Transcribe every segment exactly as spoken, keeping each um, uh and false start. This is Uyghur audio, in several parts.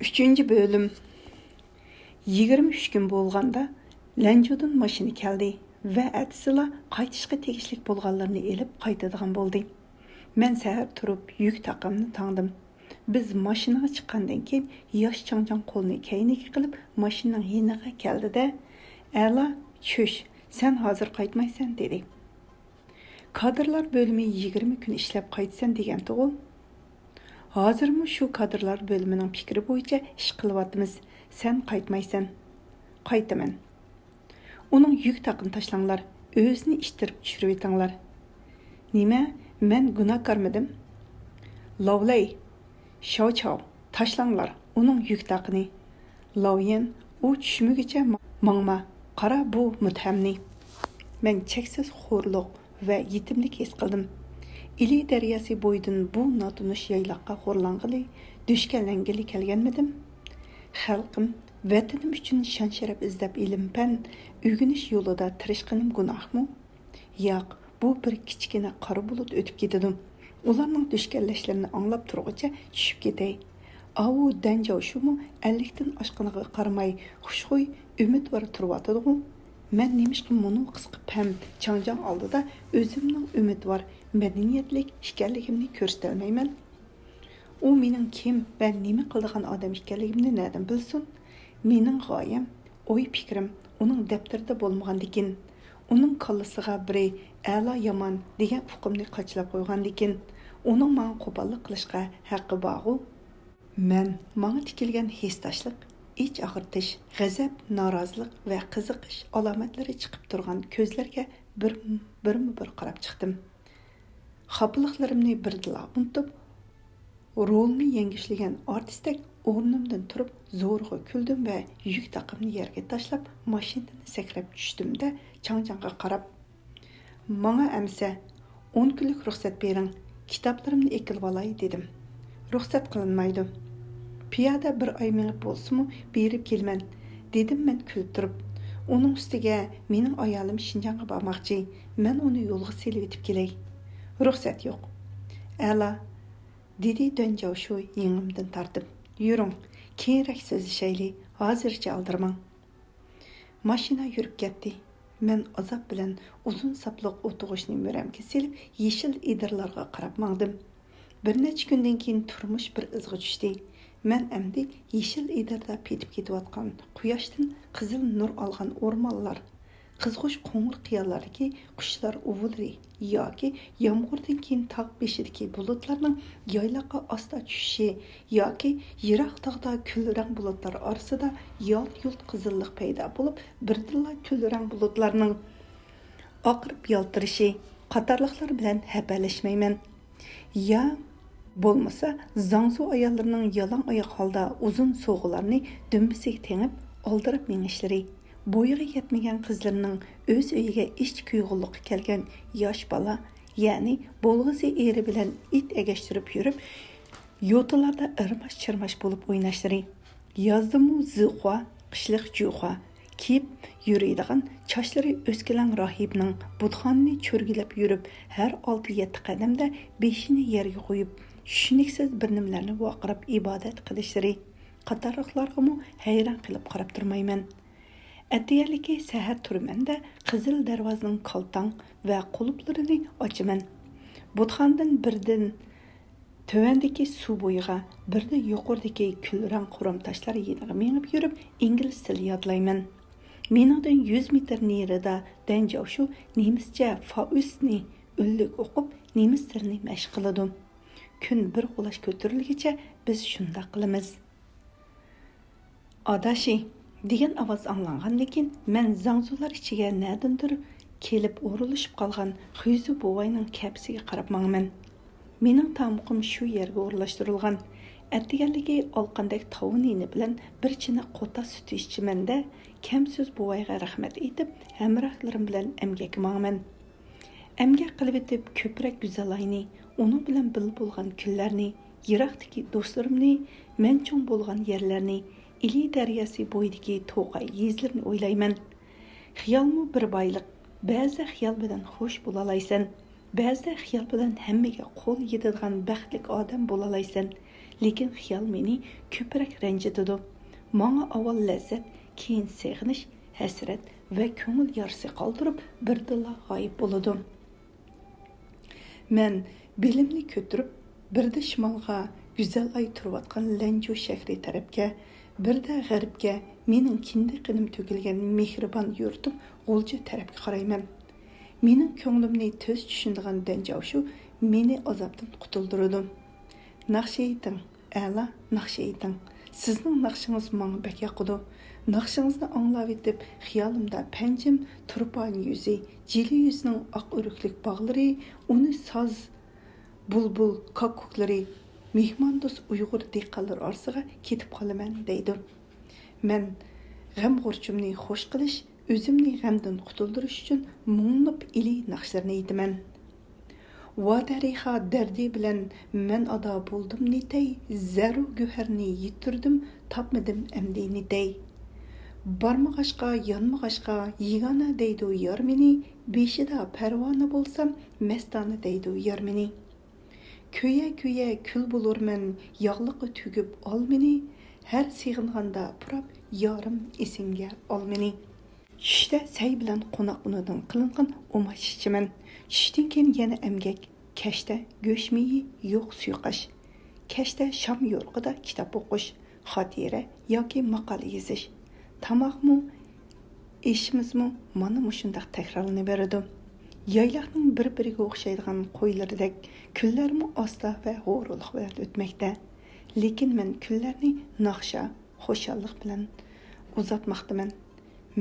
ئۈچىنچى بۆلۈم. يىگىرمە ئۈچ كۈن بولغاندا، لەنجۇدىن ماشىنا كەلدى ۋە ئەتىسىلا قايتىشقا تېگىشلىك بولغانلىرىنى ئېلىپ قايتىدىغان بولدى. مەن سەھەر تۇرۇپ يۈك تاقىمنى تاڭدىم. بىز ماشىنىغا چىققاندىن كېيىن، ياش چاڭجاڭ قولىنى كەينىگە قىلىپ ماشىنىنىڭ يېنىغا كەلدى-دە، «ئەلا، چۈش، سەن ھازىر قايتمايسەن» دېدى. «كادىرلار بۆلۈمى يىگىرمە كۈن ئىشلەپ قايتىسەن دېگەنتىغۇ؟» «ھازىرمۇ شۇ كادىرلار بۆلۈمىنىڭ پىكرى بويىچە ئىش قىلىۋاتىمىز. سەن قايتمايسەن.» «قايتىمەن.» «ئۇنىڭ يۈك تاقىنى تاشلاڭلار، ئۆزىنى ئىتتىرىپ چۈشۈرۈۋېتىڭلار.» «نېمە؟ مەن گۇناھكارمىدىم؟» «لاۋلەي، شاۋچاۋ، تاشلاڭلار ئۇنىڭ يۈك تاقىنى.» «لاۋيەن، ئۇ چۈشمىگۈچە ما-، ماڭما، قارا، بۇ مۇتھەمنى.» مەن چەكسىز خورلۇق ۋە يېتىملىك ھېس قىلدىم. ئىلى دەرياسى بويىدىن بۇ ناتونۇش يايلاققا خورلانغىلى، دۈشكەنلەنگىلى كەلگەنمىدىم؟ خەلقىم، ۋەتىنىم ئۈچۈن شان-شەرەپ ئىزدەپ ئىلىم-پەن ئۆگىنىش يولىدا تىرىشقىنىم گۇناھمۇ؟ ياق، بۇ بىر كىچىككىنە قارا بۇلۇت ئۆتۈپ كېتىدۇ. ئۇلارنىڭ دۈشكەنلەشلىرىنى ئاڭلاپ تۇرغۇچە چۈشۈپ كېتەي. ئاۋۇ دەن جاۋشۇمۇ ئەللىكتىن ئاشقىنىغا قارىماي، خۇشخۇي، ئۈمىدۋار تۇرۇۋاتىدىغۇ؟ مەن نېمىشقا مۇنۇ قىسقا پەم چاڭجاڭ ئالدىدا ئۆزۈمنىڭ ئۈمىدۋار، مەدەنىيەتلىك ئىكەنلىكىمنى كۆرسىتەلمەيمەن؟ ئۇ مېنىڭ كىم ۋە نېمە قىلىدىغان ئادەم ئىكەنلىكىمنى نەدىن بىلسۇن؟ مېنىڭ غايەم، ئوي-پىكرىم ئۇنىڭ دەپتىرىدە بولمىغاندىكىن، ئۇنىڭ كاللىسىغا بىرى ئەلا-يامان دېگەن ئۇقۇمنى قاچىلاپ قويغاندىكىن، ئۇنىڭ ماڭا قوپاللىق قىلىشقا ھەققى بارغۇ؟ مەن ماڭا تىكىلگەن ھېسداشلىق، ئىچ ئاغرىتىش، غەزەپ، نارازىلىق ۋە قىزىقىش ئالامەتلىرى چىقىپ تۇرغان كۆزلەرگە بىر، بىرمۇبىر قاراپ چىقتىم. خاپىلىقلىرىمنى بىردىنلا ئۇنتۇپ، رولنى يەڭگۈشلىگەن ئارتىستەك ئورنۇمدىن تۇرۇپ، زورىغا كۈلدۈم ۋە يۈك تاقىمنى يەرگە تاشلاپ، ماشىنىدىن سەكرەپ چۈشتۈم-دە، چاڭجاڭغا قاراپ، «ماڭا ئەمىسە ئون كۈنلۈك رۇخسەت بېرىڭ، كىتابلىرىمنى ئېكىلىۋالاي» دېدىم. «رۇخسەت قىلىنمايدۇ.» «پىيادە بىر ئاي مېڭىپ بولسىمۇ بېرىپ كېلىمەن» دېدىم مەن كۈلۈپ تۇرۇپ. «ئۇنىڭ ئۈستىگە مېنىڭ ئايالىم شىنجاڭغا بارماقچى، مەن ئۇنى يولغا سېلىۋېتىپ كېلەي.» «رۇخسەت يوق.» «ئەلا.» دېدى دۈەن جاۋشۇ يېڭىمدىن تارتىپ. «يۈرۈڭ، كېيىنرەك سۆزلىشەيلى، ھازىرچە ئالدىرىماڭ.» ماشىنا يۈرۈپ كەتتى. مەن ئازاب بىلەن ئۇزۇن ساپلىق ئوتۇغۇچنى مۈرەمگە سېلىپ، يېشىل ئېدىرلارغا قاراپ ماڭدىم. بىر نەچچە كۈندىن كېيىن تۇرمۇش بىر ئىزغا چۈشتى. مەن ئەمدى يېشىل ئېدىردا پېتىپ كېتىۋاتقان قۇياشتىن قىزىل نۇر ئالغان ئورمانلار، قىزغۇچ قوڭۇر قىيالاردىكى قۇشلار ئۇۋىلىرى ياكى يامغۇردىن كېيىن تاغ بېشىدىكى بۇلۇتلارنىڭ يايلاققا ئاستا چۈشۈشى ياكى يىراق تاغدا كۈل رەڭ بۇلۇتلار ئارىسىدا يالت-يۇلت قىزىللىق پەيدا بولۇپ، بىردىنلا كۈل رەڭ بۇلۇتلارنىڭ ئاقىرىپ يالتىرىشى قاتارلىقلار بىلەن ھەپەلەشمەيمەن. يا بولمىسا زاڭزۇ ئاياللىرىنىڭ يالاڭ ئاياق ھالدا ئۇزۇن سوغىلارنى دۈمبىسىگە تېڭىپ ئالدىراپ مېڭىشلىرى، بويىغا يەتمىگەن قىزلىرىنىڭ ئۆز ئۆيىگە ئىشچى-كۈيغۇنلۇققا كەلگەن ياش بالا، يەنى بولغۇسى ئېرى بىلەن ئىت ئەگەشتۈرۈپ يۈرۈپ، يوتىلاردا ئىرماش-چىرماش بولۇپ ئويناشلىرى، يازدىمۇ زىخۇا، قىشلىق جۇخۇا كىيىپ يۈرىدىغان، چاچلىرى ئۆسكىلەڭ راھىبنىڭ بۇتخانىنى چۆرگىلەپ يۈرۈپ، ھەر ئالتە-يەتتە قەدەمدە بېشىنى يەرگە قويۇپ، چۈشىنىكسىز بىر نېمىلەرنى ۋارقىراپ ئىبادەت قىلىشلىرى قاتارلىقلارغىمۇ ھەيران قېلىپ قاراپ تۇرمايمەن. ئەتىگەنلىكى سەھەر تۇرىمەن-دە، قىزىل دەرۋازىنىڭ كالتاڭ ۋە قۇلۇپلىرىنى ئاچىمەن. بۇتخانىدىن بىردىن تۆۋەندىكى سۇ بويىغا، بىردە يۇقىرىدىكى كۈل رەڭ قورام تاشلار يېنىغا مېڭىپ يۈرۈپ، ئىنگلىز تىلى يادلايمەن. مېنىڭدىن يۈز مېتىر نېرىدا دەن جاۋشۇ نېمىسچە فائۇستنى ئۈنلۈك ئوقۇپ، نېمىس تىلىنى مەشىق قىلىدۇ. كۈن بىر قۇلاش كۆتۈرۈلگىچە بىز شۇنداق قىلىمىز. «ئاداشى» دېگەن ئاۋاز ئاڭلانغاندىن كېيىن، مەن زاڭزۇلار ئىچىگە نەدىندۇر كېلىپ ئورۇنلىشىپ قالغان خۈيزۇ بوۋاينىڭ كەپىسىگە قاراپ ماڭىمەن. مېنىڭ تامىقىم شۇ يەرگە ئورۇنلاشتۇرۇلغان. ئەتىگەنلىكى ئالقاندەك تاۋۇن يېنى بىلەن بىر چىنە قوتا سۈتى ئىچىمەن-دە، كەمسىز بوۋايغا رەھمەت ئېيتىپ، ھەمراھلىرىم بىلەن ئەمگەككە ماڭىمەن. ئەمگەك قىلىۋېتىپ كۆپرەك گۈزەلاينى، ئۇنىڭ بىلەن بىللە بولغان كۈنلەرنى، يىراقتىكى دوستلىرىمنى، مەن چوڭ بولغان يەرلەرنى، ئىلى دەرياسى بويىدىكى توقاي يېزىلىرىنى ئويلايمەن. خىيالمۇ بىر بايلىق. بەزىدە خىيال بىلەن خوش بولالايسەن، بەزىدە خىيال بىلەن ھەممىگە قول يېتىدىغان بەختلىك ئادەم بولالايسەن. لېكىن خىيال مېنى كۆپرەك رەنجىتىدۇ. ماڭا ئاۋۋال لەززەت، كېيىن سېغىنىش، ھەسرەت ۋە كۆڭۈل يارىسى قالدۇرۇپ، بىردىنلا غايىب بولىدۇ. مەن بېلىمنى كۆتۈرۈپ، بىردە شىمالغا گۈزەل ئاي تۇرۇۋاتقان لەنجۇ شەھىرى تەرەپكە، بىردە غەربكە مېنىڭ كىندىك قېنىم تۆكۈلگەن مېھرىبان يۇرتۇم غۇلجا تەرەپكە قارايمەن. مېنىڭ كۆڭلۈمنى تېز چۈشىنىدىغان دەنجاۋشۇ مېنى ئازابتىن قۇتۇلدۇرىدۇ. ناخشا ئېيتىڭ، ئەلا، ناخشا ئېيتىڭ. سىزنىڭ ناخشىڭىز ماڭا بەك ياقىدۇ. ناخشىڭىزنى ئاڭلاۋېتىپ، خىيالىمدا پەنجىم، تۇرپان يۈزى، جىلى يۈزنىڭ ئاق ئۆرۈكلۈك باغلىرى، ئۇنى ساز، بۇلبۇل كاككۇكلىرى، مېھماندوست ئۇيغۇر دېھقانلىرى ئارىسىغا كېتىپ قالىمەن، دەيدۇ. مەن غەم-غۇرچۇمنى خوش قىلىش، ئۆزۈمنى غەمدىن قۇتۇلدۇرۇش ئۈچۈن مۇڭلۇق ئىلى ناخشىلىرىنى ئېيتىمەن. ۋا دەرىخا دەردى بىلەن مەن ئادا بولدۇم نېتەي، زەرۇ گۆھەرنى يىتتۈردۈم، تاپمىدىم ئەمدى نېتەي. بارمىغاچقا، يانمىغاچقا، يېگانە دەيدۇ يار مېنى، بېشىدا پەرۋانە بولسام، مەستانە دەيدۇ يار مېنى. كۆيە-كۆيە كۈل بولۇرمەن، ياغلىققا تۈگۈپ ئال مېنى، ھەر سېغىنغاندا پۇراپ، يارىم ئېسىڭگە ئال مېنى. چۈشتە سەي بىلەن قوناق ئۇنىدىن قىلىنغان ئۇماچ ئىچىمەن. چۈشتىن كېيىن يەنە ئەمگەك. كەچتە گۆش مېيى، يوق سۇيۇقئاش. كەچتە شام يورۇقىدا كىتاب ئوقۇش، خاتىرە ياكى ماقالە يېزىش. تاماقمۇ، ئېشىمىزمۇ مانا مۇشۇنداق تەكرارلىنىۋېرىدۇ. يايلاقنىڭ بىر-بىرىگە ئوخشايدىغان قويلىرىدەك كۈنلەرمۇ ئاستا ۋە ھۇرۇنلۇق بىلەن ئۆتمەكتە. لېكىن مەن كۈنلەرنى ناخشا، خۇشاللىق بىلەن ئۇزاتماقتىمەن.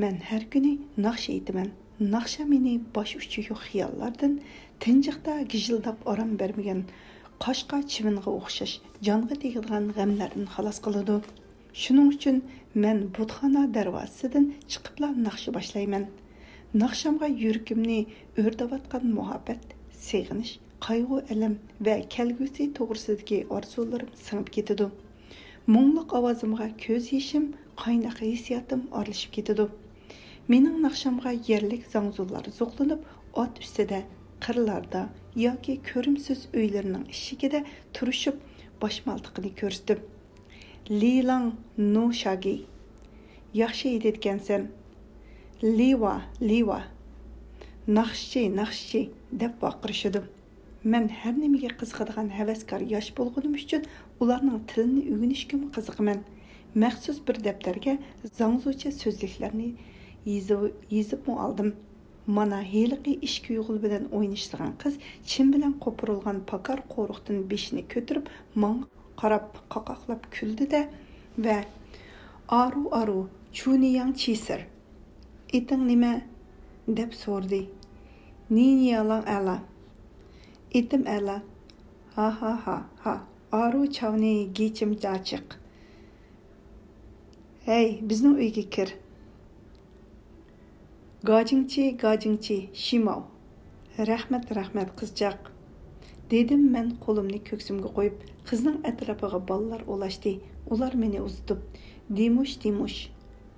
مەن ھەر كۈنى ناخشا ئېيتىمەن. ناخشا مېنى باش ئۇچى يوق خىياللاردىن، تىنچلىقتا گىژىلداپ ئارام بەرمىگەن قاشقا چىۋىنغا ئوخشاش جانغا تېگىدىغان غەملەردىن خالاس قىلىدۇ. شۇنىڭ ئۈچۈن مەن بۇتخانا دەرۋازىسىدىن چىقىپلا ناخشا باشلايمەن. ناخشامغا يۈرىكىمنى ئۆرتەۋاتقان مۇھەببەت، سېغىنىش، قايغۇ-ئەلەم ۋە كەلگۈسى توغرىسىدىكى ئارزۇلىرىم سىڭىپ كېتىدۇ. مۇڭلۇق ئاۋازىمغا كۆز يېشىم، قايناق ھېسسىياتىم ئارىلىشىپ كېتىدۇ. مېنىڭ ناخشامغا يەرلىك زاڭزۇلار زوقلىنىپ، ئات ئۈستىدە، قىرلاردا ياكى كۆرۈمسىز ئۆيلىرىنىڭ ئىشىكىدە تۇرۇشۇپ، باشمالتىقىنى كۆرسىتىپ، لىلاڭ نۇ شاگى، ياخشى ئېيتىدىكەنسەن، لىۋا، لىۋا، ناخشىچى، ناخشىچى، دەپ ۋارقىرىشىدۇ. مەن ھەر نېمىگە قىزىقىدىغان ھەۋەسكار ياش بولغىنىم ئۈچۈن ئۇلارنىڭ تىلىنى ئۆگىنىشكىمۇ قىزىقىمەن. مەخسۇس بىر دەپتەرگە زاڭزۇچە سۆزلۈكلەرنى يېزىۋ-، يېزىپمۇ ئالدىم. مانا ھېلىقى ئىككى ئوغۇل بىلەن ئوينىشىدىغان قىز چىم بىلەن قوپۇرۇلغان پاكار قورۇقتىن بېشىنى كۆتۈرۈپ ماڭا قاراپ قاقاقلاپ كۈلدى-دە ۋە، ئارۇ، ئارۇ، چۇنىياڭ چىسىر، ئېتىڭ نېمە؟ دەپ سورىدى. نىنىيالاڭ ئەلا. ئېتىم ئەلا. ھا ھا ھا ھا. ئارۇ چاۋنى گېچىم جاچىق. ھەي، بىزنىڭ ئۆيگە كىر. گاجىڭچى، گاجىڭچى، شىماۋ. رەھمەت، رەھمەت، قىزچاق. دېدىم مەن قولۇمنى كۆكسۈمگە قويۇپ، قىزنىڭ ئەتراپىغا بالىلار ئولاشتى. ئۇلار مېنى ئۇزىتىپ، دىمۇش، دىمۇش،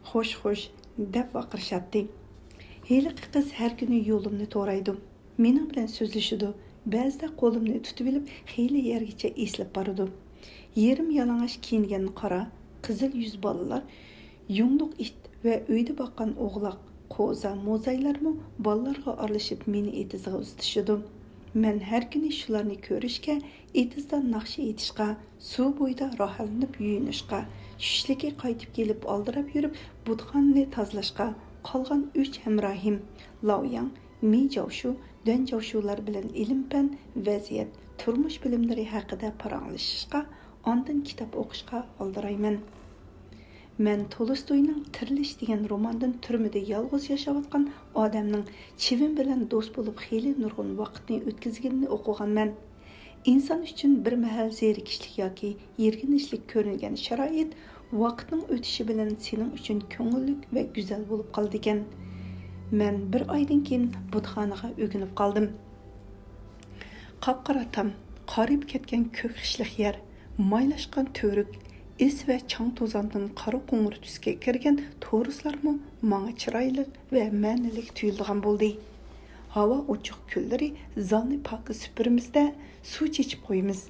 خوش، خوش، دەپ ۋارقىرىشاتتى. ھېلىقى قىز ھەر كۈنى يولۇمنى تورايدۇ. مېنىڭ بىلەن سۆزلىشىدۇ. بەزىدە قولۇمنى تۇتۇۋېلىپ، خېلى يەرگىچە ئېسىلىپ بارىدۇ. يېرىم يالىڭاچ كىيىنگەن قارا، قىزىل يۈز بالىلار، يۇڭلۇق ئىت ۋە ئۆيدە باققان ئوغلاق، قوزا، موزايلارمۇ بالىلارغا ئارىلىشىپ مېنى ئېتىزغا ئۇزىتىشىدۇ. مەن ھەر كۈنى شۇلارنى كۆرۈشكە، ئېتىزدا ناخشا ئېيتىشقا، سۇ بويىدا راھەتلىنىپ يۇيۇنۇشقا، چۈشلۈكى قايتىپ كېلىپ ئالدىراپ يۈرۈپ بۇتخانىنى تازىلاشقا، قالغان ئۈچ ھەمراھىم، لاۋياڭ، مى جاۋشۇ، دەن جاۋشۇلار بىلەن ئىلىم-پەن، ۋەزىيەت، تۇرمۇش بىلىملىرى ھەققىدە پاراڭلىشىشقا، ئاندىن كىتاب ئوقۇشقا ئالدىرايمەن. مەن تولستوينىڭ تىرىلىش دېگەن روماندىن تۈرمىدە يالغۇز ياشاۋاتقان ئادەمنىڭ چىۋىن بىلەن دوست بولۇپ خېلى نۇرغۇن ۋاقىتنى ئۆتكۈزگىنىنى ئوقۇغانمەن. ئىنسان ئۈچۈن بىر مەھەل زېرىكىشلىك ياكى يىرگىنچلىك كۆرۈنگەن شارائىت ۋاقىتنىڭ ئۆتۈشى بىلەن سېنىڭ ئۈچۈن كۆڭۈللۈك ۋە گۈزەل بولۇپ قالىدىكەن. مەن بىر ئايدىن كېيىن بۇتخانىغا ئۆگىنىپ قالدىم. قاپقارا تام، قارىيىپ كەتكەن كۆك خىشلىق يەر، مايلاشقان تۈۋرۈك، ئىس ۋە چاڭ-توزاندىن قارا-قوڭۇر تۈسكە كىرگەن تورۇسلارمۇ ماڭا چىرايلىق ۋە مەنىلىك تۇيۇلىدىغان بولدى. ھاۋا ئوچۇق كۈنلىرى زالنى پاكىز سۈپۈرىمىز-دە، سۇ چېچىپ قويىمىز.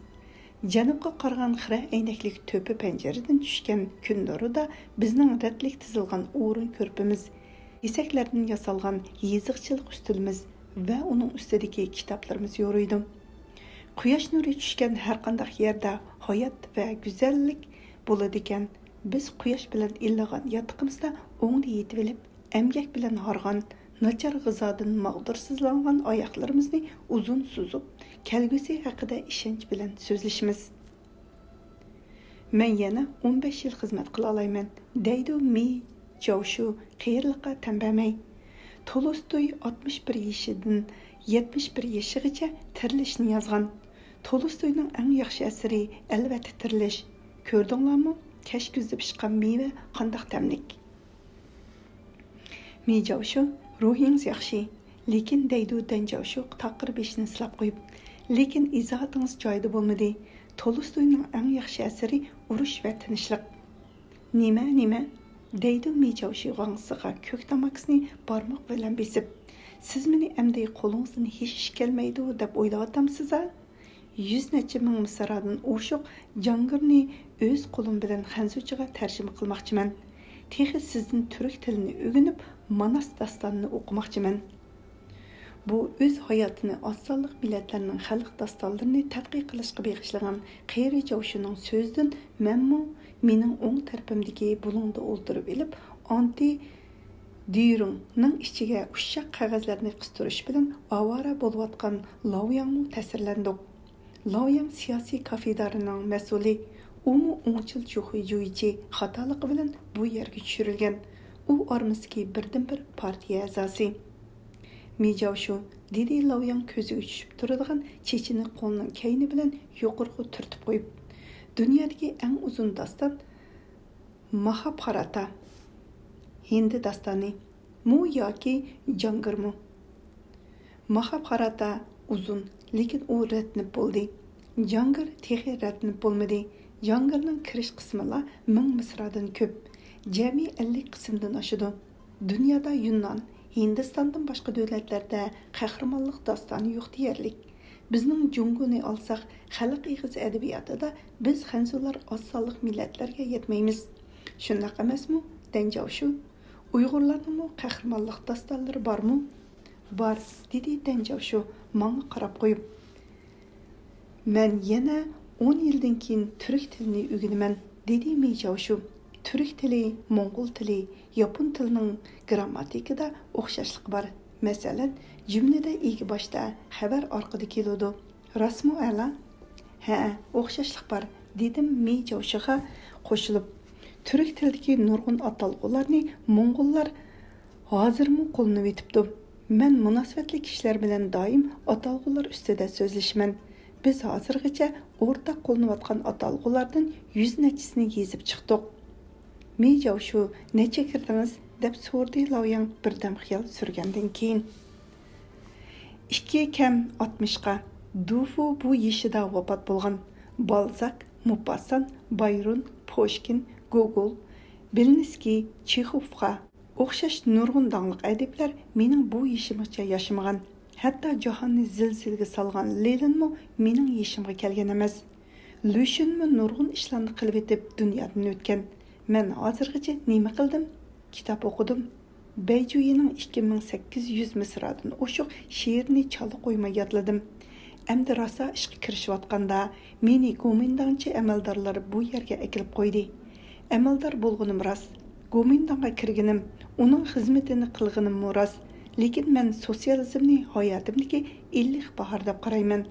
جەنۇبقا قارىغان خىرە ئەينەكلىك تۆپە پەنجىرىدىن چۈشكەن كۈن نۇرىدا بىزنىڭ رەتلىك تىزىلغان ئورۇن كۆرپىمىز، كېسەكلەردىن ياسالغان يېزىقچىلىق ئۈستىلىمىز ۋە ئۇنىڭ ئۈستىدىكى كىتابلىرىمىز يورۇيدۇ. قۇياش نۇرى چۈشكەن ھەرقانداق يەردە ھايات ۋە گۈزەللىك بولىدىكەن. بىز قۇياش بىلەن ئىللىغان ياتىقىمىزدا ئوڭدا يېتىۋېلىپ، ئەمگەك بىلەن ھارغان، ناچار غىزادىن ماغدۇرسىزلانغان ئاياقلىرىمىزنى ئۇزۇن سوزۇپ، كەلگۈسى ھەققىدە ئىشەنچ بىلەن سۆزلىشىمىز. مەن يەنە ئون بەش يىل خىزمەت قىلالايمەن، دەيدۇ مى جاۋشۇ قېرىلىققا تەن بەرمەي. تولستوي ئاتمىش بىر يېشىدىن يەتمىش بىر يېشىغىچە تىرىلىشنى يازغان. تولستوينىڭ ئەڭ ياخشى ئەسىرى، ئەلۋەتتە، تىرىلىش. كۆردۈڭلارمۇ؟ كەچكۈزدە پىشقان مېۋە قانداق تەملىك. مى جاۋشۇ، روھىڭىز ياخشى، لېكىن، دەيدۇ دەن جاۋشۇ تاقىر بېشىنى سىلاپ قويۇپ. لېكىن ئىزاھاتىڭىز جايىدا بولمىدى. تولستوينىڭ ئەڭ ياخشى ئەسىرى ئۇرۇش ۋە تىنچلىق. نېمە، نېمە؟ دەيدۇ مى جاۋشۇ غاڭسىغا كۆك تاماكىسىنى بارماق بىلەن بېسىپ. سىز مېنى ئەمدى قولىڭىزدىن ھېچ ئىش كەلمەيدۇ دەپ ئويلاۋاتامسىز-ھە؟ يۈز نەچچە مىڭ مىسرادىن ئوشۇق جاڭگىرنى ئۆز قولۇم بىلەن خەنزۇچىغا تەرجىمە قىلماقچىمەن. تېخى سىزدىن تۈرك تىلىنى ئۆگىنىپ، ماناس داستانىنى ئوقۇماقچىمەن. بۇ ئۆز ھاياتىنى ئاز سانلىق مىللەتلەرنىڭ خەلق داستانلىرىنى تەتقىق قىلىشقا بېغىشلىغان قېرى جاۋشۇنىڭ سۆزىدىن مەنمۇ مېنىڭ ئوڭ تەرىپىمدىكى بۇلۇڭدا ئولتۇرۇپ ئېلىپ، ئانتى دىرۇڭنىڭ ئىچىگە ئۇششاق قەغەزلەرنى قىستۇرۇش بىلەن ئاۋارە بولۇۋاتقان لاۋياڭمۇ تەسىرلەندۇق. لاۋياڭ سىياسىي كافېدارىنىڭ مەسئۇلى، ئۇمۇ ئوڭچىل جۇخۇي جۇيچى خاتالىقى بىلەن بۇ يەرگە چۈشۈرۈلگەن. ئۇ ئارمىسىدىكى بىردىنبىر پارتىيە ئەزاسى. مى جاۋشۇ، دېدى لاۋياڭ كۆزىگە چۈشۈپ تۇرىدىغان چېچىنى قولىنىڭ كەينى بىلەن يۇقىرىغا تۈرتۈپ قويۇپ. دۇنيادىكى ئەڭ ئۇزۇن داستان ماھابھاراتا، ھىندى داستانى، مۇ ياكى جاڭگىرمۇ؟ ماھابھاراتا ئۇزۇن، لېكىن ئۇ رەتلىنىپ بولدى. جاڭگىر تېخى رەتلىنىپ بولمىدى. جاڭگىرنىڭ كىرىش قىسمىلا مىڭ مىسرادىن كۆپ. جەمئىي ئەللىك قىسىمدىن ئاشىدۇ. دۇنيادا يۇننان، ھىندىستاندىن باشقا دۆلەتلەردە قەھرىمانلىق داستانى يوق دېيەرلىك. بىزنىڭ جۇڭگونى ئالساق، خەلق ئېغىز ئەدەبىياتىدا بىز خەنزۇلار ئاز سانلىق مىللەتلەرگە يەتمەيمىز. شۇنداق ئەمەسمۇ، دەن جاۋشۇ؟ ئۇيغۇرلارنىڭمۇ قەھرىمانلىق داستانلىرى بارمۇ؟ بار، دېدى دەن جاۋشۇ ماڭا قاراپ قويۇپ. مەن يەنە ئون يىلدىن كېيىن تۈرك تىلىنى ئۆگىنىمەن، دېدى مى جاۋشۇ. تۈرك تىلى، موڭغۇل تىلى، ياپون تىلىنىڭ گىرامماتىكىدا ئوخشاشلىقى بار. مەسىلەن، جۈملىدە ئىگە باشتا، خەۋەر ئارقىدا كېلىدۇ. راستمۇ ئەلا؟ ھەئە، ئوخشاشلىق بار، دېدىم مى جاۋشىغا قوشۇلۇپ. تۈرك تىلىدىكى نۇرغۇن ئاتالغۇلارنى موڭغۇللار ھازىرمۇ قوللىنىۋېتىپتۇ. مەن مۇناسىۋەتلىك كىشىلەر بىلەن دائىم ئاتالغۇلار ئۈستىدە سۆزلىشىمەن. بىز ھازىرغىچە ئورتاق قوللىنىۋاتقان ئاتالغۇلاردىن يۈز نەچچىسىنى يېزىپ چىقتۇق. مى جاۋشۇ، نەچچە كىردىڭىز؟ دەپ سورىدى لاۋياڭ بىردەم خىيال سۈرگەندىن كېيىن. ئىككى كەم ئاتمىشقا. دۇفۇ بۇ يېشىدا ۋاپات بولغان. بالزاك، موپاسسان، بايرون، پۇشكىن، گوگول، بېلىنسكىي، چېخوفقا ئوخشاش نۇرغۇن داڭلىق ئەدىبلەر مېنىڭ بۇ يېشىمغىچە ياشىمىغان. ھەتتا جاھاننى زىلزىلىگە سالغان لېنىنمۇ مېنىڭ يېشىمغا كەلگەن ئەمەس. لۈشۈنمۇ نۇرغۇن ئىشلارنى قىلىۋېتىپ دۇنيادىن ئۆتكەن. مەن ھازىرغىچە نېمە قىلدىم؟ كىتاب ئوقۇدۇم. بەيجۇيىنىڭ ئىككى مىڭ سەككىز يۈز مىسرادىن ئوشۇق شېئىرىنى چالا قويماي يادلىدىم. ئەمدى راسا ئىشقا كىرىشىۋاتقاندا، مېنى گومىنداڭچى ئەمەلدارلار بۇ يەرگە ئەكېلىپ قويدى. ئەمەلدار بولغىنىم راست، گومىنداڭغا كىرگىنىم، ئۇنىڭ خىزمىتىنى قىلغىنىممۇ راست، لېكىن مەن سوتسىيالىزمنى ھاياتىمدىكى ئىللىق باھار دەپ قارايمەن.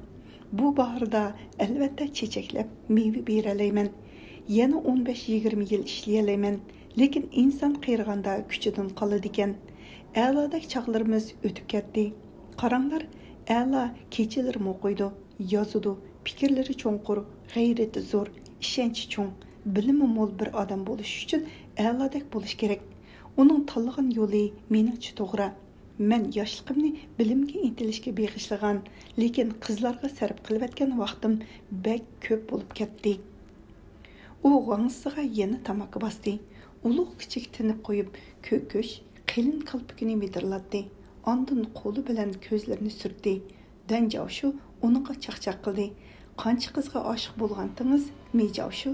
بۇ باھاردا، ئەلۋەتتە، چېچەكلەپ مېۋە بېرەلەيمەن. يەنە ئون بەش يىگىرمە يىل ئىشلىيەلەيمەن، لېكىن ئىنسان قېرىغاندا كۈچىدىن قالىدىكەن. ئەلادەك چاغلىرىمىز ئۆتۈپ كەتتى. قاراڭلار، ئەلا كېچىلىرىمۇ ئوقۇيدۇ، يازىدۇ، پىكىرلىرى چوڭقۇر، غەيرىتى زور، ئىشەنچى چوڭ، بىلىمى مول بىر ئادەم بولۇش ئۈچۈن ئەلادەك بولۇش كېرەك. ئۇنىڭ تاللىغان يولى مېنىڭچە توغرا. مەن ياشلىقىمنى بىلىمگە ئىنتىلىشكە بېغىشلىغان، لېكىن قىزلارغا سەرپ قىلىۋەتكەن ۋاقتىم بەك كۆپ بولۇپ كەتتى. ئۇ غاڭزىسىغا يەنە تاماكا باستى. ئۇلۇغ-كىچىك تىنىپ قويۇپ، كۆكۈش، قېلىن كالپۇكىنى مىدىرلاتتى. ئاندىن قولى بىلەن كۆزلىرىنى سۈرتتى. دەن جاۋشۇ ئۇنىڭغا چاقچاق قىلدى. قانچە قىزغا ئاشىق بولغانتىڭىز، مى جاۋشۇ؟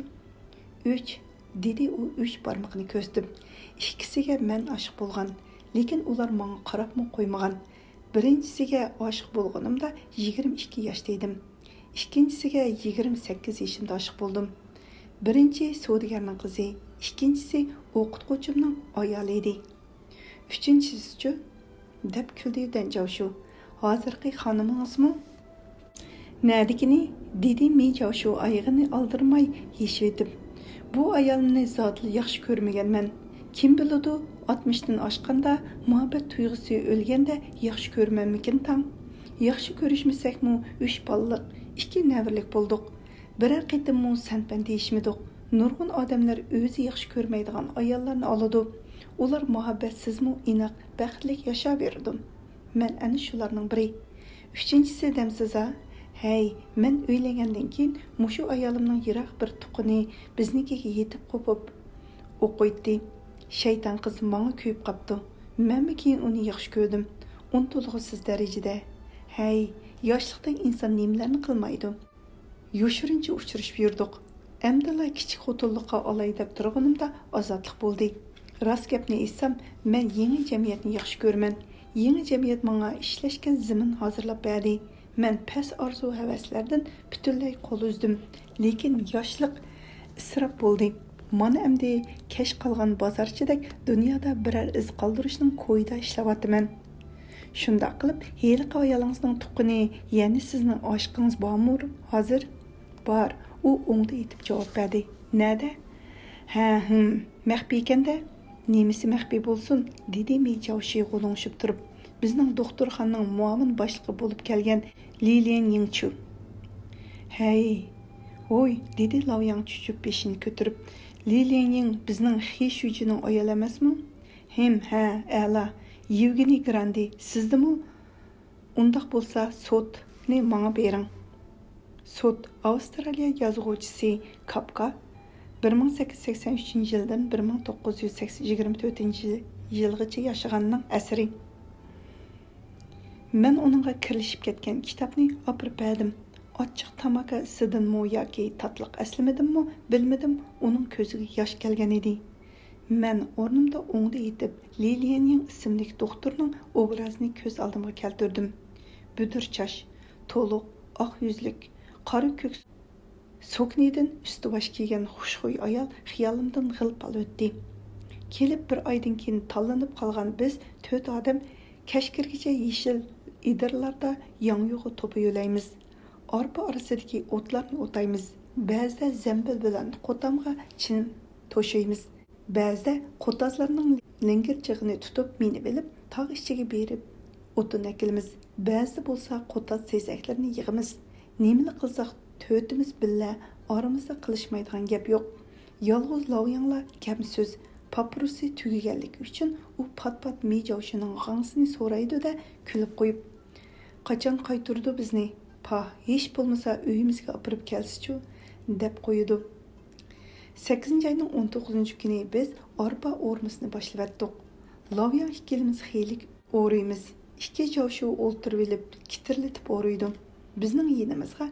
ئۈچ، دېدى ئۇ ئۈچ بارمىقىنى كۆرسىتىپ. ئىككىسىگە مەن ئاشىق بولغان، لېكىن ئۇلار ماڭا قاراپمۇ قويمىغان. بىرىنچىسىگە ئاشىق بولغىنىمدا يىگىرمە ئىككى ياشتا ئىدىم. ئىككىنچىسىگە يىگىرمە سەككىز يېشىمدا ئاشىق بولدۇم. بىرىنچى سودىگەرنىڭ قىزى، ئىككىنچىسى ئوقۇتقۇچىمنىڭ ئايالى ئىدى. ئۈچىنچىسىچۇ؟ دەپ كۈلدى دەن جاۋشۇ. ھازىرقى خانىمىڭىزمۇ؟ نەدىكىنى؟ دېدى مى جاۋشۇ ئايىغىنى ئالدىرىماي يېشىۋېتىپ. بۇ ئايالنى زادىلا ياخشى كۆرمىگەنمەن. كىم بىلىدۇ، ئاتمىشتىن ئاشقاندا مۇھەببەت تۇيغۇسى ئۆلگەندە ياخشى كۆرىمەنمىكىن تاڭ؟ ياخشى كۆرۈشمىسەكمۇ ئۈچ بالىلىق، ئىككى نەۋرىلىك بولدۇق. بىرەر قېتىممۇ سەن-پەن دېيىشمىدۇق. نۇرغۇن ئادەملەر ئۆزى ياخشى كۆرمەيدىغان ئاياللارنى ئالىدۇ. ئۇلار مۇھەببەتسىزمۇ ئىناق، بەختلىك ياشاۋېرىدۇ. مەن ئەنە شۇلارنىڭ بىرى. ئۈچىنچىسى دەمسىز ھە؟ ھەي، مەن ئۆيلەنگەندىن كېيىن مۇشۇ ئايالىمنىڭ يىراق بىر تۇغقىنى بىزنىڭكىگە يېتىپ قوپۇپ ئوقۇيتتى. شەيتان قىز ماڭا كۆيۈپ قاپتۇ. مەنمۇ كېيىن ئۇنى ياخشى كۆردۈم. ئۇنتۇلغۇسىز دەرىجىدە. ھەي، ياشلىقتا ئىنسان نېمىلەرنى قىلمايدۇ؟ يوشۇرۇنچە ئۇچرىشىپ يۈردۇق. ئەمدىلا كىچىك خوتۇنلۇققا ئالاي دەپ تۇرغىنىمدا ئازادلىق بولدى. راست گەپنى ئېيتسام، مەن يېڭى جەمئىيەتنى ياخشى كۆرىمەن. يېڭى جەمئىيەت ماڭا ئىشلەشكە زېمىن ھازىرلاپ بەردى. مەن پەس ئارزۇ-ھەۋەسلەردىن پۈتۈنلەي قول ئۈزدۈم. لېكىن ياشلىق ئىسراپ بولدى. مانا ئەمدى كەچ قالغان بازارچىدەك دۇنيادا بىرەر ئىز قالدۇرۇشنىڭ كويىدا ئىشلەۋاتىمەن. شۇنداق قىلىپ، ھېلىقى ئايالىڭىزنىڭ تۇغقىنى، يەنى سىزنىڭ ئاشىقىڭىز بارمۇ ھازىر؟ بار، ئۇ ئوڭدا يېتىپ جاۋاب بەردى. نەدە؟ ھە، ھىم، مەخپىي ئىكەن-دە. نېمىسى مەخپىي بولسۇن؟ دېدى مى جاۋشى غۇلۇڭشىپ تۇرۇپ. بىزنىڭ دوختۇرخانىنىڭ مۇئاۋىن باشلىقى بولۇپ كەلگەن لى ليەنيىڭچۇ؟ ھەي، ھوي، دېدى لاۋياڭ چۆچۈپ بېشىنى كۆتۈرۈپ. لى ليەنيىڭ بىزنىڭ خى شۈجىنىڭ ئايالى ئەمەسمۇ؟ ھىم، ھە، ئەلا. يېۋگېنىي گراندې سىزدىمۇ؟ ئۇنداق بولسا سوتنى ماڭا بېرىڭ. سوت، ئاۋسترالىيە يازغۇچىسى كاپكا بىر مىڭ سەككىز يۈز سەكسەن ئۈچىنچى يىلدىن بىر مىڭ توققۇز يۈز يىگىرمە تۆتىنچى يىلغىچە ياشىغاننىڭ ئەسىرى. مەن ئۇنىڭغا كىرلىشىپ كەتكەن كىتابنى ئاپىرىپ بەردىم. ئاچچىق تاماكا ئىسىدىنمۇ ياكى تاتلىق ئەسلىمىدىنمۇ بىلمىدىم، ئۇنىڭ كۆزىگە ياش كەلگەن ئىدى. مەن ئورنۇمدا ئوڭدا يېتىپ، لى ليەنيىڭ ئىسىملىك دوختۇرنىڭ ئوبرازىنى كۆز ئالدىمغا كەلتۈردۈم. بۈدۈر چاچ، تولۇق، ئاق يۈزلۈك، قارا كۆك سوكنىدىن ئۈستى باش كىيگەن خۇشخۇي ئايال خىيالىمدىن غىل-پال ئۆتتى. كېلىپ بىر ئايدىن كېيىن تاللىنىپ قالغان بىز تۆت ئادەم كەچ كىرگىچە يېشىل ئېدىرلاردا ياڭيۇغا توپىيىۋېلەيمىز. ئارپا ئارىسىدىكى ئوتلارنى ئوتايمىز. بەزىدە زەمبىل بىلەن قوتامغا چىن توشۇيمىز. بەزىدە قوتازلارنىڭ لىڭگىرچىغىنى تۇتۇپ مىنىۋېلىپ، تاغ ئىچىگە بېرىپ ئوتۇن ئەكىلىمىز. بەزىدە بولسا قوتاز تېزەكلىرىنى يىغىمىز. نېمىلا قىلساق، تۆتىمىز بىللە، ئارىمىزدا قىلىشمايدىغان گەپ يوق. يالغۇز لاۋياڭلا كەم سۆز. پاپىروسى تۈگىگەنلىكى ئۈچۈن ئۇ پات-پات مى جاۋشىنىڭ غاڭسىنى سورايدۇ-دە، كۈلۈپ قويۇپ، قاچان قايتۇرىدۇ بىزنى؟ پاھ، ھېچ بولمىسا ئۆيىمىزگە ئاپىرىپ كەلسىچۇ، دەپ قويىدۇ. سەككىزىنچى ئاينىڭ ئون توققۇزىنچى كۈنى بىز ئارپا ئورمىسىنى باشلىۋەتتۇق. لاۋياڭ ئىككىلىمىز خېلى ئورۇيمىز. ئىككى جاۋشۇ ئولتۇرۇۋېلىپ، كىتىرلىتىپ ئورۇيدۇ. بىزنىڭ يېنىمىزغا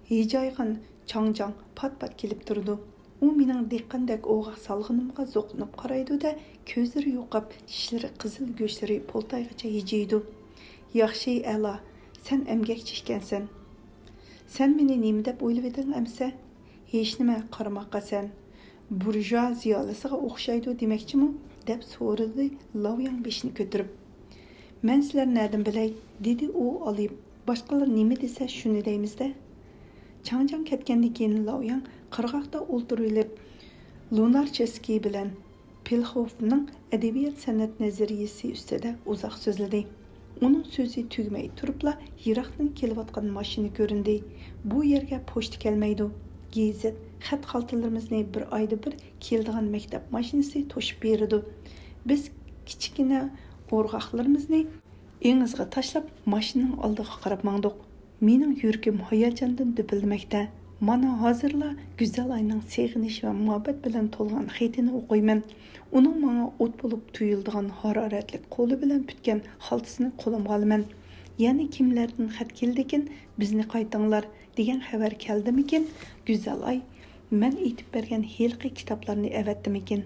ھىجايغان چاڭجاڭ پات-پات كېلىپ تۇرىدۇ. ئۇ مېنىڭ دېھقاندەك ئوغاق سالغىنىمغا زوقلىنىپ قارايدۇ-دە، كۆزلىرى يوقاپ، چىشلىرى قىزىل، گۆشلىرى پولتايغىچە ھىجىيدۇ. ياخشى، ئەلا، سەن ئەمگەكچى ئىكەنسەن. سەن مېنى نېمە دەپ ئويلىۋىدىڭ ئەمىسە؟ ھېچنېمە، قارىماققا سەن. بۇرژۇئا زىيالىيسىغا ئوخشايدۇ دېمەكچىمۇ؟ دەپ سورىدى لاۋياڭ بېشىنى كۆتۈرۈپ. مەن سىلەرنى نەدىن بىلەي؟ دېدى ئۇ ئالىيىپ. باشقىلار نېمە دېسە، شۇنى دەيمىز-دە. چاڭجاڭ كەتكەندىن كېيىن لاۋياڭ قىرغاقتا ئولتۇرۇۋېلىپ، لۇنارچېسكىي بىلەن پلېخوفنىڭ ئەدەبىيات-سەنئەت نەزەرىيىسى ئۈستىدە ئۇزاق سۆزلىدى. ئۇنىڭ سۆزى تۈگىمەي تۇرۇپلا يىراقتىن كېلىۋاتقان ماشىنا كۆرۈندى. بۇ يەرگە پوچتا كەلمەيدۇ. گېزىت، خەت خالتىلىرىمىزنى بىر ئايدا بىر كېلىدىغان مەكتەپ ماشىنىسى توشۇپ بېرىدۇ. بىز كىچىككىنە ئورغاقلىرىمىزنى ئېڭىزغا تاشلاپ، ماشىنىنىڭ ئالدىغا قاراپ ماڭدۇق. مېنىڭ يۈرىكىم ھاياجاندىن دۈپۈلدىمەكتە. مانا ھازىرلا گۈزەل ئاينىڭ سېغىنىش ۋە مۇھەببەت بىلەن تولغان خېتىنى ئوقۇيمەن. ئۇنىڭ ماڭا ئوت بولۇپ تۇيۇلىدىغان ھارارەتلىك قولى بىلەن پۈتكەن خالتىسىنى قولۇمغا ئالىمەن. يەنە كىملەردىن خەت كېلىدىكىن، بىزنى قايتاڭلار، دېگەن خەۋەر كەلدىمىكىن؟ گۈزەل ئاي مەن ئېيتىپ بەرگەن ھېلىقى كىتابلارنى ئەۋەتتىمىكىن؟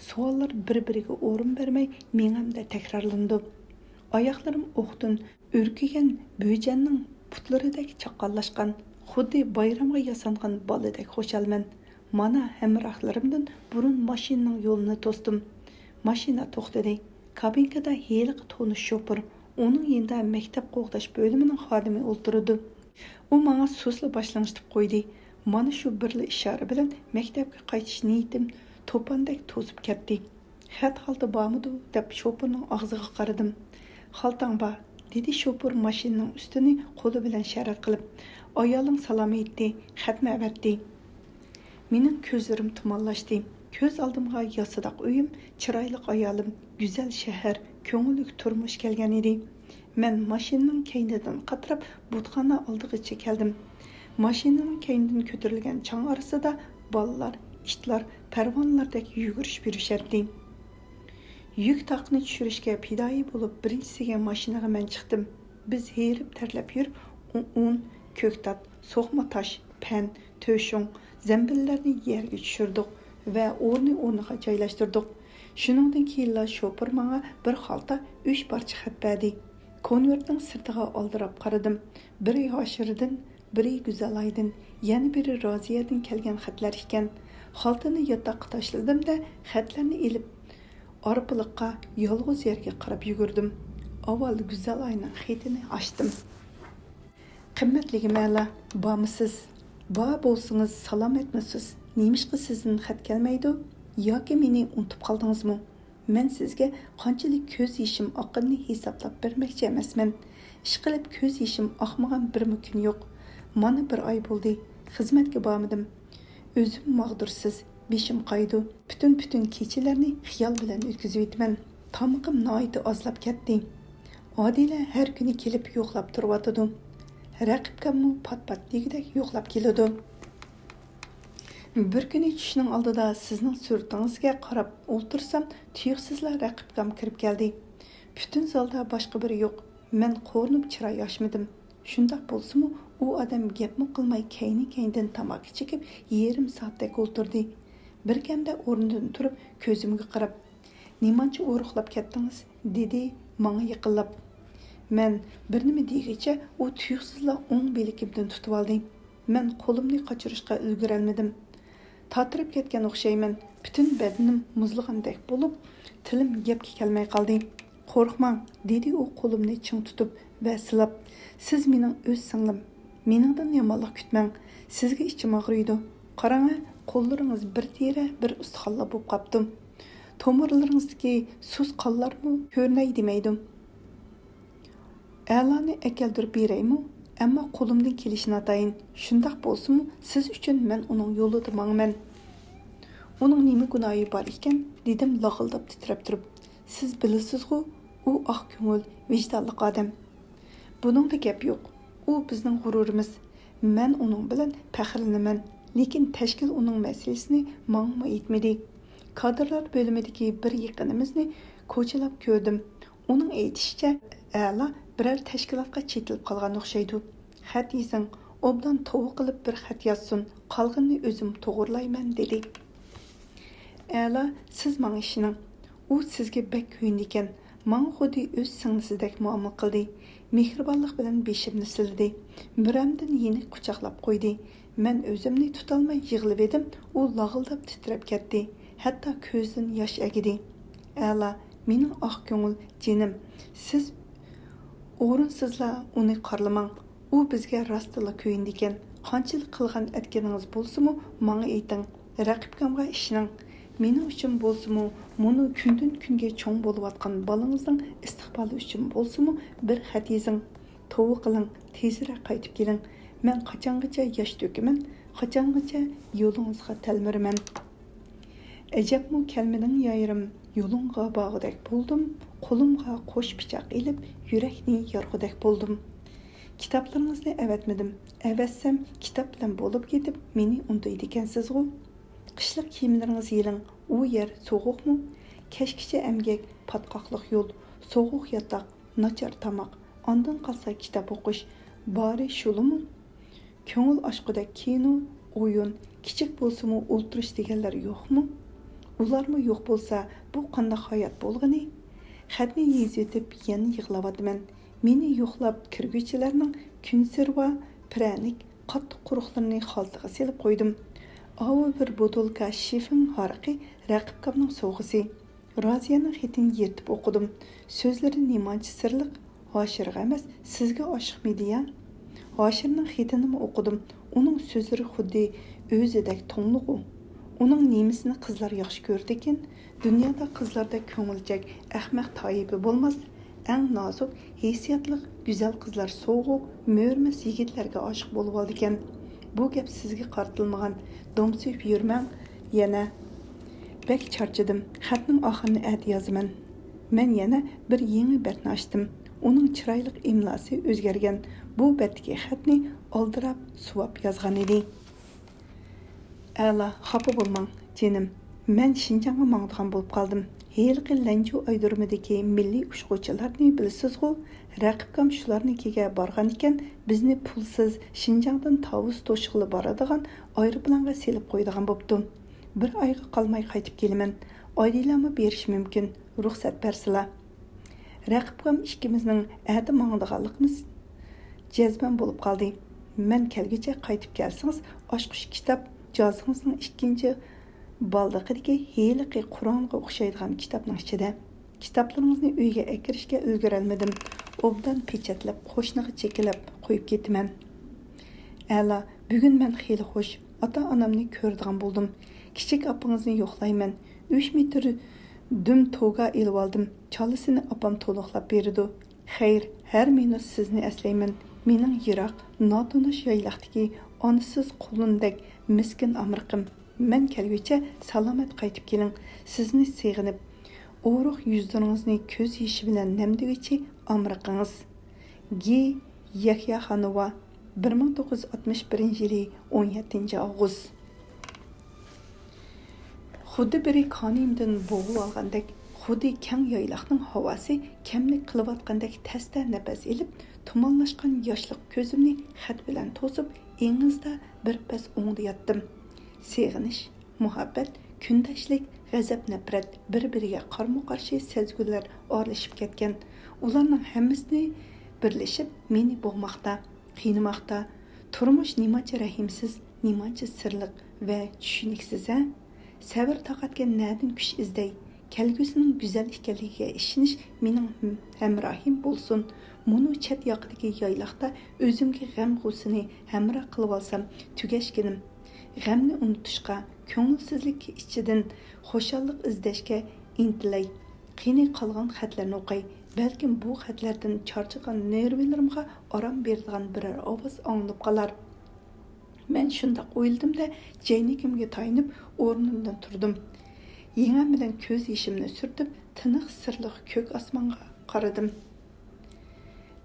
سوئاللار بىر-بىرىگە ئورۇن بەرمەي مېڭەمدە تەكرارلىنىدۇ. ئاياقلىرىم ئوقتىن ئۈركۈگەن بۆجەننىڭ پۇتلىرىدەك چاققانلاشقان، خۇددى بايرامغا ياسانغان بالىدەك خۇشالمەن. مانا ھەمراھلىرىمدىن بۇرۇن ماشىنىنىڭ يولىنى توستۇم. ماشىنا توختىدى. كابىنكىدا ھېلىقى تونۇش شوپۇر، ئۇنىڭ يېنىدا مەكتەپ قوغداش بۆلۈمىنىڭ خادىمى ئولتۇرىدۇ. ئۇ ماڭا سۇسلا باشلىنىشتىپ قويدى. مانا شۇ بىرلا ئىشارە بىلەن مەكتەپكە قايتىش نىيىتىم توپاندەك توسۇپ كەتتى. «خەت-خالتا بارمىدۇ؟» دەپ شوپۇرنىڭ ئاغزىغا قارىدىم. «خالتاڭ بار»، دېدى شوپۇر ماشىنىنىڭ ئۈستىنى قولى بىلەن شەرەت قىلىپ. «ئايالىڭ سالام ئېيتتى، خەتمۇ ئەۋەتتى.» مېنىڭ كۆزلىرىم تۇمانلاشتى. كۆز ئالدىمغا ياسىداق ئۆيۈم، چىرايلىق ئايالىم، گۈزەل شەھەر، كۆڭۈللۈك تۇرمۇش كەلگەن ئىدى. مەن ماشىنىنىڭ كەينىدىن قاتراپ بۇتخانا ئالدىغىچە كەلدىم. ماشىنىنىڭ كەينىدىن كۆتۈرۈلگەن چاڭ ئارىسىدا بالىلار، ئىتلار پەرۋانىلاردەك يۈگۈرۈشۈپ يۈرۈشەتتى. يۈك تاقنى چۈشۈرۈشكە پىدائىي بولۇپ، بىرىنچىسىگە ماشىنىغا مەن چىقتىم. بىز ھېرىپ-تەرلەپ يۈرۈپ، ئۇ-، ئۇن، كۆكتات، سوقما تاش، پەن، تۆشۈڭ، زەمبىللەرنى يەرگە چۈشۈردۇق ۋە ئورنى-ئورنىغا جايلاشتۇردۇق. شۇنىڭدىن كېيىنلا شوپۇر ماڭا بىر خالتا ئۈچ پارچە خەت بەردى. كونۋېرتنىڭ سىرتىغا ئالدىراپ قارىدىم. بىرى ھاشىرىدىن، بىرى گۈزەلايدىن، يەنە بىرى رازىيەدىن كەلگەن خەتلەر ئىكەن. خالتىنى ياتاققا تاشلىدىم-دە، خەتلەرنى ئېلىپ، ئارپىلىققا يالغۇز يەرگە قاراپ يۈگۈردۈم. ئاۋۋال گۈزەلاينىڭ خېتىنى ئاچتىم. «قىممەتلىكىم ئەلا، بارمۇسىز؟ بار بولسىڭىز، سالامەتمۇسىز؟ نېمىشقا سىزدىن خەت كەلمەيدۇ؟ ياكى مېنى ئۇنتۇپ قالدىڭىزمۇ؟ مەن سىزگە قانچىلىك كۆز يېشىم ئاققىنىنى ھېسابلاپ بەرمەكچى ئەمەسمەن. ئىشقىلىپ، كۆز يېشىم ئاقمىغان بىرمۇ كۈن يوق. مانا بىر ئاي بولدى، خىزمەتكە بارمىدىم. ئۆزۈم ماغدۇرسىز، بېشىم قايىدۇ. پۈتۈن-پۈتۈن كېچىلەرنى خىيال بىلەن ئۆتكۈزۈۋېتىمەن. تامىقىم ناھايىتى ئازلاپ كەتتى. ئادىلە ھەر كۈنى كېلىپ يوقلاپ تۇرۇۋاتىدۇ. رەقىبكاممۇ پات-پات دېگۈدەك يوقلاپ كېلىدۇ. بىر كۈنى چۈشنىڭ ئالدىدا سىزنىڭ سۈرىتىڭىزگە قاراپ ئولتۇرسام، تۇيۇقسىزلا رەقىبكام كىرىپ كەلدى. پۈتۈن زالدا باشقا بىرى يوق. مەن قورۇنۇپ چىراي ئاچمىدىم. شۇنداق بولسىمۇ، ئۇ ئادەم گەپمۇ قىلماي كەينى-كەينىدىن تاماكا چېكىپ، يېرىم سائەتتەك ئولتۇردى. بىركەمدە ئورنىدىن تۇرۇپ، كۆزۈمگە قاراپ، «نېمانچە ئورۇقلاپ كەتتىڭىز؟» دېدى ماڭا يېقىنلاپ. مەن بىر نېمە دېگۈچە، ئۇ تۇيۇقسىزلا ئوڭ بىلىكىمدىن تۇتۇۋالدى. مەن قولۇمنى قاچۇرۇشقا ئۈلگۈرەلمىدىم. تاتىرىپ كەتكەن ئوخشايمەن. پۈتۈن بەدىنىم مۇزلىغاندەك بولۇپ، تىلىم گەپكە كەلمەي قالدى. «قورقماڭ»، دېدى ئۇ قولۇمنى چىڭ تۇتۇپ ۋە سىلاپ. «سىز مېنىڭ ئۆز سىڭلىم. مېنىڭدىن يامانلىق كۈتمەڭ. سىزگە ئىچىم ئاغرىيدۇ. قاراڭە، قوللىرىڭىز بىر تېرە، بىر ئۇستىخانلا بولۇپ قاپتۇ. تومۇرلىرىڭىزدىكى سۇس قانلارمۇ كۆرۈنەي دېمەيدۇ.» «ئەلانى ئەكەلدۈرۈپ بېرەيمۇ؟ ئەمما قولۇمدىن كېلىشى ناتايىن. شۇنداق بولسىمۇ، سىز ئۈچۈن مەن ئۇنىڭ يولىدا ماڭىمەن.» «ئۇنىڭ نېمە گۇناھى بار ئىكەن؟» دېدىم لاغىلداپ تىترەپ تۇرۇپ. «سىز بىلىسىزغۇ، ئۇ ئاق كۆڭۈل، ۋىجدانلىق ئادەم.» «بۇنىڭدا گەپ يوق. ئۇ بىزنىڭ غۇرۇرىمىز. مەن ئۇنىڭ بىلەن پەخىرلىنىمەن. لېكىن تەشكىل ئۇنىڭ مەسىلىسىنى ماڭىمۇ ئېيتمىدى. كادىرلار بۆلۈمىدىكى بىر يېقىنىمىزنى كوچىلاپ كۆردۈم. ئۇنىڭ ئېيتىشىچە، ئەلا بىرەر تەشكىلاتقا چېتىلىپ قالغان ئوخشايدۇ. خەت يېزىڭ، ئوبدان توۋا قىلىپ بىر خەت يازسۇن، قالغىنىنى ئۆزۈم توغرىلايمەن» دېدى. «ئەلا، سىز ماڭا ئىشىنىڭ. ئۇ سىزگە بەك كۆيۈنىدىكەن. ماڭا خۇددى ئۆز سىڭلىسىدەك مۇئامىلە قىلدى. مېھرىبانلىق بىلەن بېشىمنى سىلىدى. مۈرەمدىن يېنىك قۇچاقلاپ قويدى. مەن ئۆزۈمنى تۇتالماي يىغلىۋىدىم، ئۇ لاغىلداپ تىترەپ كەتتى. ھەتتا كۆزىدىن ياش ئەگىدى. ئەلا، مېنىڭ ئاق كۆڭۈل جېنىم، سىز ئورۇنسىزلا ئۇنى قارىلىماڭ. ئۇ بىزگە راستتىنلا كۆيۈنىدىكەن. قانچىلىك قىلغان ئەتكىنىڭىز بولسىمۇ، ماڭا ئېيتىڭ. رەقىبكامغا ئىشىنىڭ. مېنىڭ ئۈچۈن بولسىمۇ، مۇنۇ كۈندىن-كۈنگە چوڭ بولۇۋاتقان بالىڭىزنىڭ ئىستىقبالى ئۈچۈن بولسىمۇ بىر خەت يېزىڭ. توۋا قىلىڭ، تېزرەك قايتىپ كېلىڭ. مەن قاچانغىچە ياش تۆكىمەن، قاچانغىچە يولىڭىزغا تەلمۈرىمەن؟ ئەجەبمۇ كەلمىدىڭ يايرىم، يولۇڭغا بارغۇدەك بولدۇم، قولۇمغا قوش پىچاق ئېلىپ، يۈرەكنى يارغۇدەك بولدۇم. كىتابلىرىڭىزنى ئەۋەتمىدىم. ئەۋەتسەم، كىتاب بىلەن بولۇپ كېتىپ، مېنى ئۇنتۇيدىكەنسىزغۇ؟ قىشلىق كىيىملىرىڭىزنى يېلىڭ، ئۇ يەر سوغۇقمۇ؟ كەچكىچە ئەمگەك، پاتقاقلىق يول، سوغۇق ياتاق، ناچار تاماق، ئاندىن قالسا كىتاب ئوقۇش، بارى شۇلىمۇ؟ كۆڭۈل ئاچقۇدەك كىنو، ئويۇن، كىچىك بولسىمۇ ئولتۇرۇش دېگەنلەر يوقمۇ؟ ئۇلارمۇ يوق بولسا، بۇ قانداق ھايات بولغىنى؟ خەتنى يېزىۋېتىپ يەنە يىغلاۋاتىمەن. مېنى يوقلاپ كىرگۈچىلەرنىڭ كونسېرۋا، پىرەنىك، قاتتىق قۇرۇقلىرىنى خالتىغا سېلىپ قويدۇم. ئاۋۇ بىر بوتۇلكا شىفىڭ ھارىقى رەقىبكامنىڭ سوۋغىسى. رازىيەنىڭ خېتىنى يىرتىپ ئوقۇدۇم. سۆزلىرى نېمانچە سىرلىق، ھاشىرغا ئەمەس، سىزگە ئاشىقمىدى يا؟ ھاشىرنىڭ خېتىنىمۇ ئوقۇدۇم. ئۇنىڭ سۆزلىرى خۇددى ئۆزىدەك توڭلۇغۇ. ئۇنىڭ نېمىسىنى قىزلار ياخشى كۆرىدىكىن؟ دۇنيادا قىزلاردەك كۆڭۈلچەك، ئەخمەق تايىپى بولماس. ئەڭ نازۇك، ھېسسىياتلىق، گۈزەل قىزلار سوغۇق، مۆرىمەس يىگىتلەرگە ئاشىق بولۇۋالىدىكەن. بۇ گەپ سىزگە قارىتىلمىغان. دومسىيىپ يۈرمەڭ يەنە. بەك چارچىدىم. خەتنىڭ ئاخىرىنى ئەتە يازىمەن. مەن يەنە بىر يېڭى بەتنى ئاچتىم. ئۇنىڭ چىرايلىق ئىملاسى ئۆزگەرگەن. بۇ بەتتىكى خەتنى ئالدىراپ سۇۋاپ يازغانىدى. ئەلا، خاپا بولماڭ، جېنىم. مەن شىنجاڭغا ماڭىدىغان بولۇپ قالدىم. ھېلىقى لەنجۇ ئايرودرومىدىكى مىللىي ئۇچقۇچىلارنى بىلىسىزغۇ؟ رەقىبكام شۇلارنىڭكىگە بارغانىكەن، بىزنى پۇلسىز، شىنجاڭدىن تاۋۇز توشقىلى بارىدىغان ئايروپىلانغا سېلىپ قويىدىغان بوپتۇ. بىر ئايغا قالماي قايتىپ كېلىمەن. ئايرىلانمۇ بېرىشى مۇمكىن، رۇخسەت بەرسىلا. رەقىبكام ئىككىمىزنىڭ ئەتە ماڭىدىغانلىقىمىز جەزمەن بولۇپ قالدى. مەن كەلگۈچە قايتىپ كەلسىڭىز، ئاچقۇچ كىتاب جازىڭىزنىڭ ئىككىنچى بالدىقىدىكى ھېلىقى قۇرئانغا ئوخشايدىغان كىتابنىڭ ئىچىدە. كىتابلىرىڭىزنى ئۆيگە ئەكىرىشكە ئۈلگۈرەلمىدىم. ئوبدان پېچەتلەپ، قوشنىغا چېكىلەپ قويۇپ كېتىمەن. ئەلا، بۈگۈن مەن خېلى خوش. ئاتا-ئانامنى كۆرىدىغان بولدۇم. كىچىك ئاپىڭىزنى يوقلايمەن. ئۈچ مېتىر دۈم توگا ئېلىۋالدىم. چالىسىنى ئاپام تولۇقلاپ بېرىدۇ. خەير، ھەر مىنۇت سىزنى ئەسلەيمەن. مېنىڭ يىراق، ناتونۇش يايلاقتىكى ئانىسىز قۇلۇندەك مىسكىن ئامرىقىم. مەن كەلگۈچە سالامەت قايتىپ كېلىڭ. سىزنى سېغىنىپ، ئورۇق يۈزلىرىڭىزنى كۆز يېشى بىلەن نەمدىگۈچى ئامرىقىڭىز. گى يەھياخانوۋا، بىر مىڭ توققۇز يۈز ئاتمىش بىرىنچى يىلى ئون يەتتىنچى ئاۋغۇست. خۇددى بىرى كانىيىمدىن بوغۇۋالغاندەك، خۇددى كەڭ يايلاقنىڭ ھاۋاسى كەملىك قىلىۋاتقاندەك تەستە نەپەس ئېلىپ، تۇمانلاشقان ياشلىق كۆزۈمنى خەت بىلەن توسۇپ، ئېڭىزدا بىر پەس ئوڭدا ياتتىم. سېغىنىش، مۇھەببەت، كۈندەشلىك، غەزەپ-نەپرەت، بىر-بىرىگە قارمۇ-قارشى سەزگۈلەر ئارىلىشىپ كەتكەن. ئۇلارنىڭ ھەممىسى بىرلىشىپ مېنى بوغماقتا، قىينىماقتا. تۇرمۇش نېمانچە رەھىمسىز، نېمانچە سىرلىق ۋە چۈشىنىكسىز ھە! سەۋر-تاقەتكە نەدىن كۈچ ئىزدەي؟ كەلگۈسىنىڭ گۈزەل ئىكەنلىكىگە ئىشىنىش مېنىڭ ھەمراھىم بولسۇن. مۇنۇ چەت ياقىدىكى يايلاقتا ئۆزۈمگە غەم-غۇسسىنى ھەمراھ قىلىۋالسام تۈگەشكىنىم. غەمنى ئۇنتۇشقا، كۆڭۈلسىزلىك ئىچىدىن خۇشاللىق ئىزدەشكە ئىنتىلەي. قېنى قالغان خەتلەرنى ئوقاي. بەلكىم بۇ خەتلەردىن چارچىغان نېرۋىلىرىمغا ئارام بېرىدىغان بىرەر ئاۋاز ئاڭلىنىپ قالار. مەن شۇنداق ئويلىدىم-دە، جەينىكىمگە تايىنىپ ئورنۇمدىن تۇردۇم. يىڭەم بىلەن كۆز يېشىمنى سۈرتۈپ، تىنىق سىرلىق كۆك ئاسمانغا قارىدىم.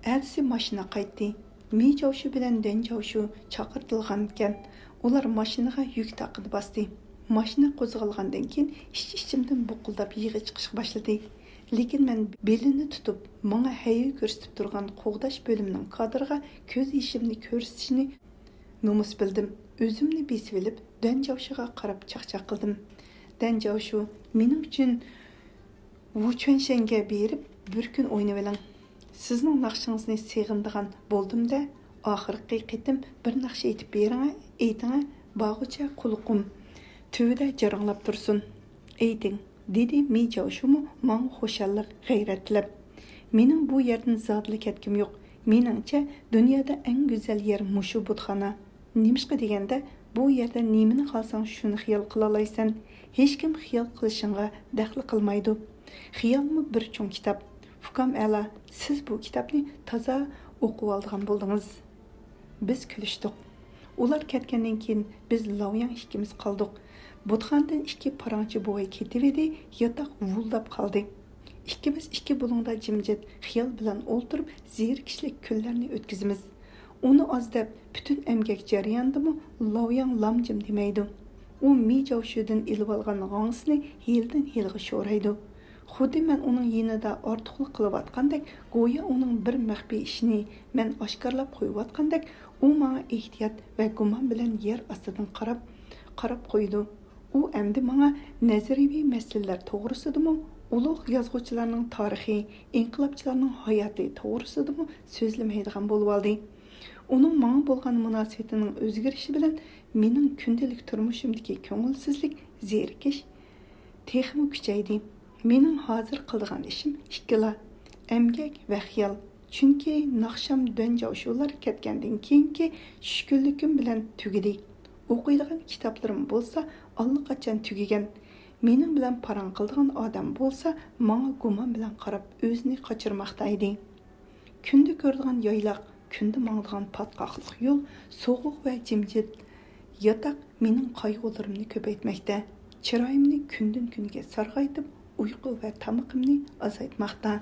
ئەتىسى ماشىنا قايتتى. مى جاۋشۇ بىلەن دەن جاۋشۇ چاقىرتىلغانىكەن. ئۇلار ماشىنىغا يۈك تاقىنى باستى. ماشىنا قوزغالغاندىن كېيىن ئىچ-ئىچىمدىن بۇقۇلداپ يىغا چىقىشقا باشلىدى. لېكىن مەن بېلىنى تۇتۇپ، ماڭا ھەيۋە كۆرسىتىپ تۇرغان قوغداش بۆلۈمىنىڭ كادىرىغا كۆز يېشىمنى كۆرسىتىشنى نومۇس بىلدىم. ئۆزۈمنى بېسىۋېلىپ، دەن جاۋشۇغا قاراپ چاقچاق قىلدىم. دەن جاۋشۇ، مېنىڭ ئۈچۈن ۋۇچۈەنشەنگە بېرىپ، بىر كۈن ئوينىۋېلىڭ. سىزنىڭ ناخشىڭىزنى سېغىنىدىغان بولدۇم-دە، ئاخىرقى قېتىم بىر ناخشا ئېيتىپ بېرىڭە، ئېيتىڭە، باغۇچە قۇلىقىم تۈۋىدە جىرىڭلاپ تۇرسۇن. ئېيتىڭ، دېدى مى جاۋشۇمۇ ماڭا خۇشاللىق، غەيرەت تىلەپ. مېنىڭ بۇ يەردىن زادىلا كەتكۈم يوق. مېنىڭچە، دۇنيادا ئەڭ گۈزەل يەر مۇشۇ بۇتخانا. نېمىشقا دېگەندە، بۇ يەردە نېمىنى خالىساڭ شۇنى خىيال قىلالايسەن. ھېچكىم خىيال قىلىشىڭغا دەخلى قىلمايدۇ. خىيالمۇ بىر چوڭ كىتاب. ئۇكام ئەلا، سىز بۇ كىتابنى تازا ئوقۇۋالىدىغان بولدىڭىز. بىز كۈلۈشتۇق. ئۇلار كەتكەندىن كېيىن بىز لاۋياڭ ئىككىمىز قالدۇق. بۇتخانىدىن ئىككى پاراڭچى بوۋاي كېتىۋىدى، ياتاق ھۇۋۇلداپ قالدى. ئىككىمىز ئىككى بۇلۇڭدا جىمجىت، خىيال بىلەن ئولتۇرۇپ، زېرىكىشلىك كۈنلەرنى ئۆتكۈزىمىز. ئۇنى ئاز دەپ، پۈتۈن ئەمگەك جەريانىدىمۇ لاۋياڭ لامجىم دېمەيدۇ. ئۇ مى جاۋشۇدىن ئېلىۋالغان غاڭسىنى ھېلىدىن ھېلىغا شورايدۇ. خۇددى مەن ئۇنىڭ يېنىدا ئارتۇقلۇق قىلىۋاتقاندەك، گويا ئۇنىڭ بىر مەخپىي ئىشىنى مەن ئاشكارىلاپ قويۇۋاتقاندەك، ئۇ ماڭا ئېھتىيات ۋە گۇمان بىلەن يەر ئاستىدىن قاراپ، قاراپ قويىدۇ. ئۇ ئەمدى ماڭا نەزەرىيىۋى مەسىلىلەر توغرىسىدىمۇ، ئۇلۇغ يازغۇچىلارنىڭ تارىخى، ئىنقىلابچىلارنىڭ ھاياتى توغرىسىدىمۇ سۆزلىمەيدىغان بولۇۋالدى. ئۇنىڭ ماڭا بولغان مۇناسىۋىتىنىڭ ئۆزگىرىشى بىلەن مېنىڭ كۈندىلىك تۇرمۇشۇمدىكى كۆڭۈلسىزلىك، زېرىكىش تېخىمۇ كۈچەيدى. مېنىڭ ھازىر قىلىدىغان ئىشىم ئىككىلا، ئەمگەك ۋە خىيال. چۈنكى ناخشام دۈەن جاۋشۇلار كەتكەندىن كېيىنكى چۈشكۈنلۈكۈم بىلەن تۈگىدى. ئوقۇيدىغان كىتابلىرىم بولسا ئاللىقاچان تۈگىگەن. مېنىڭ بىلەن پاراڭ قىلىدىغان ئادەم بولسا ماڭا گۇمان بىلەن قاراپ ئۆزىنى قاچۇرماقتا ئىدى. كۈندە كۆرىدىغان يايلاق، كۈندە ماڭىدىغان پاتقاقلىق يول، سوغۇق ۋە جىمجىت ياتاق مېنىڭ قايغۇلىرىمنى كۆپەيتمەكتە، چىرايىمنى كۈندىن-كۈنگە سارغايتىپ، ئۇيقۇ ۋە تامىقىمنى ئازايتماقتا.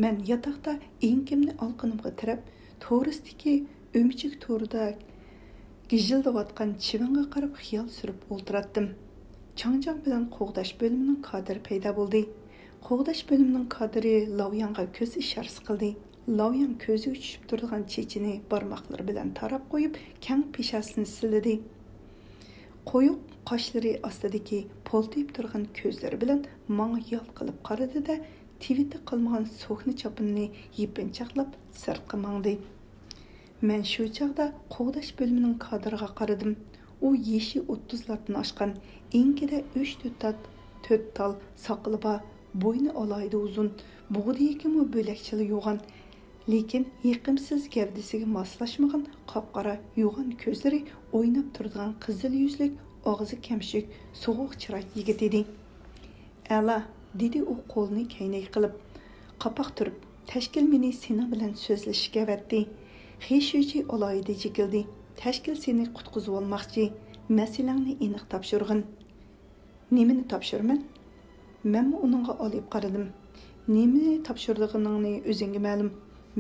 مەن ياتاقتا ئېڭىكىمنى ئالىقىنىمغا تىرەپ، تورۇستىكى ئۆمۈچۈك تورىدا گىژىلداۋاتقان چىۋىنغا قاراپ خىيال سۈرۈپ ئولتۇراتتىم. چاڭجياڭ بىلەن قوغداش بۆلۈمىنىڭ كادىرى پەيدا بولدى. قوغداش بۆلۈمىنىڭ كادىرى لاۋياڭغا كۆز ئىشارىسى قىلدى. لاۋياڭ كۆزىگە چۈشۈپ تۇرىدىغان چېچىنى بارماقلىرى بىلەن تاراپ قويۇپ، كەڭ پېشانىسىنى سىلىدى. قويۇق قاشلىرى ئاستىدىكى پولتىيىپ تۇرغان كۆزلىرى بىلەن ماڭا يالت قىلىپ قارىدى-دە، تىۋىتى قالمىغان سوكنا چاپىنىنى يېپىنچاقلاپ سىرتقا ماڭدى. مەن شۇ چاغدا قوغداش بۆلۈمىنىڭ كادىرىغا قارىدىم. ئۇ يېشى ئوتتۇزلاردىن ئاشقان، ئېڭىكىدە ئۈچ تۆت تات-، تۆت تال ساقىلى بار، بوينى ئالاھىدە ئۇزۇن، بۇغدىيىكىمۇ بۆلەكچىلا يوغان، لېكىن يېقىمسىز گەۋدىسىگە ماسلاشمىغان قاپقارا يوغان كۆزلىرى ئويناپ تۇرىدىغان قىزىل يۈزلۈك، ئاغزى كەمشۈك، سوغۇق چىراي يىگىت ئىدى. ئەلا، دېدى ئۇ قولىنى كەينىگە قىلىپ. قاپاق تۈرۈپ، تەشكىل مېنى سېنىڭ بىلەن سۆزلىشىشكە ئەۋەتتى. خې شۈجى ئالاھىدە جېكىلدى. تەشكىل سېنى قۇتقۇزۇۋالماقچى. مەسىلەڭنى ئېنىق تاپشۇرغىن. نېمىنى تاپشۇرىمەن؟ مەنمۇ ئۇنىڭغا ئالىيىپ قارىدىم. نېمىنى تاپشۇرىدىغىنىڭنى ئۆزۈڭگە مەلۇم.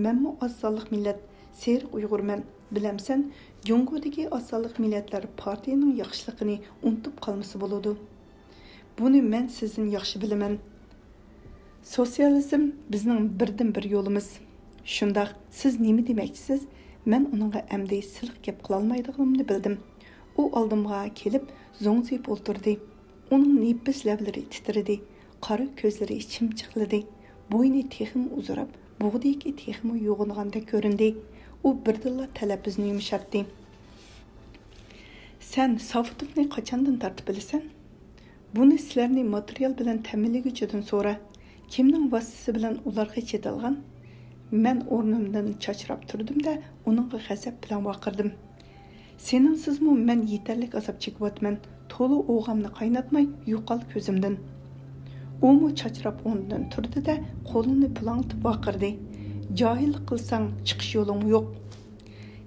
مەنمۇ ئاز سانلىق مىللەت، سېرىق ئۇيغۇرمەن. بىلەمسەن، جۇڭگودىكى ئاز سانلىق مىللەتلەر پارتىيىنىڭ ياخشىلىقىنى ئۇنتۇپ قالمىسا بولىدۇ. بۇنى مەن سىزدىن ياخشى بىلىمەن. سوتسىيالىزم بىزنىڭ بىردىنبىر يولىمىز. شۇنداق، سىز نېمە دېمەكچىسىز؟ مەن ئۇنىڭغا ئەمدى سىلىق گەپ قىلالمايدىغىنىمنى بىلدىم. ئۇ ئالدىمغا كېلىپ زوڭزىيىپ ئولتۇردى. ئۇنىڭ نېپىز لەۋلىرى تىترىدى، قارا كۆزلىرى چىمچىقلىدى، بوينى تېخىمۇ ئۇزىراپ، بۇغدىيىكى تېخىمۇ يوغىنىغاندەك كۆرۈندى. ئۇ بىردىنلا تەلەپپۇزىنى يۇمشاتتى. سەن ساۋۇتوفنى قاچاندىن تارتىپ بىلىسەن؟ بۇنى سىلەرنى ماتېرىيال بىلەن تەمىنلىگۈچىدىن سورا. كىمنىڭ ۋاسىتىسى بىلەن ئۇلارغا چېتىلغان؟ مەن ئورنۇمدىن چاچراپ تۇردۇم-دە، ئۇنىڭغا غەزەپ بىلەن ۋارقىرىدىم. سېنىڭسىزمۇ مەن يېتەرلىك ئازاب چېكىۋاتىمەن. تولا ئوغامنى قايناتماي يوقال كۆزۈمدىن. ئۇمۇ چاچراپ ئورنىدىن تۇردى-دە، قولىنى پۇلاڭلىتىپ ۋارقىرىدى. جاھىللىق قىلساڭ چىقىش يولۇڭمۇ يوق.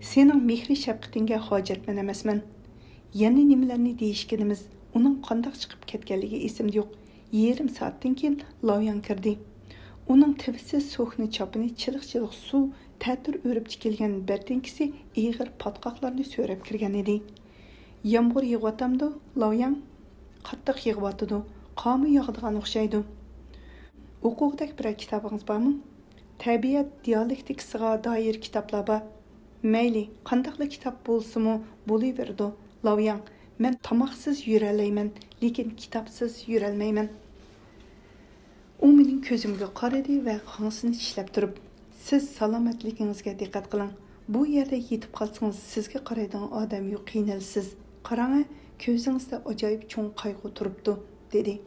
سېنىڭ مېھرى شەپقىتىڭگە ھاجەتمەن ئەمەسمەن. يەنە نېمىلەرنى دېيىشكىنىمىز، ئۇنىڭ قانداق چىقىپ كەتكەنلىكى ئېسىمدە يوق. يېرىم سائەتتىن كېيىن لاۋياڭ كىردى. ئۇنىڭ تىۋىسىز سوكنا چاپىنى چىلىق-چىلىق سۇ، تەتۈر ئۆرۈپ تىكىلگەن بەتىنكىسى ئېغىر پاتقاقلارنى سۆرەپ كىرگەن ئىدى. يامغۇر يېغىۋاتامدۇ، لاۋياڭ؟ قاتتىق يېغىۋاتىدۇ. قارمۇ ياغىدىغان ئوخشايدۇ. ئوقۇغۇدەك بىرەر كىتابىڭىز بارمۇ؟ تەبىئەت دىيالېكتىكىسىغا دائىر كىتابلار بار. مەيلى، قانداقلا كىتاب بولسىمۇ بولۇۋېرىدۇ، لاۋياڭ. مەن تاماقسىز يۈرەلەيمەن، لېكىن كىتابسىز يۈرەلمەيمەن. ئۇ مېنىڭ كۆزۈمگە قارىدى ۋە خاڭسىنى چىشلەپ تۇرۇپ، سىز سالامەتلىكىڭىزگە دىققەت قىلىڭ. بۇ يەردە يېتىپ قالسىڭىز، سىزگە قارايدىغان ئادەم يوق، قىينىلىسىز. قاراڭە، كۆزىڭىزدە ئاجايىپ چوڭ قايغۇ تۇرۇپتۇ، دېدى.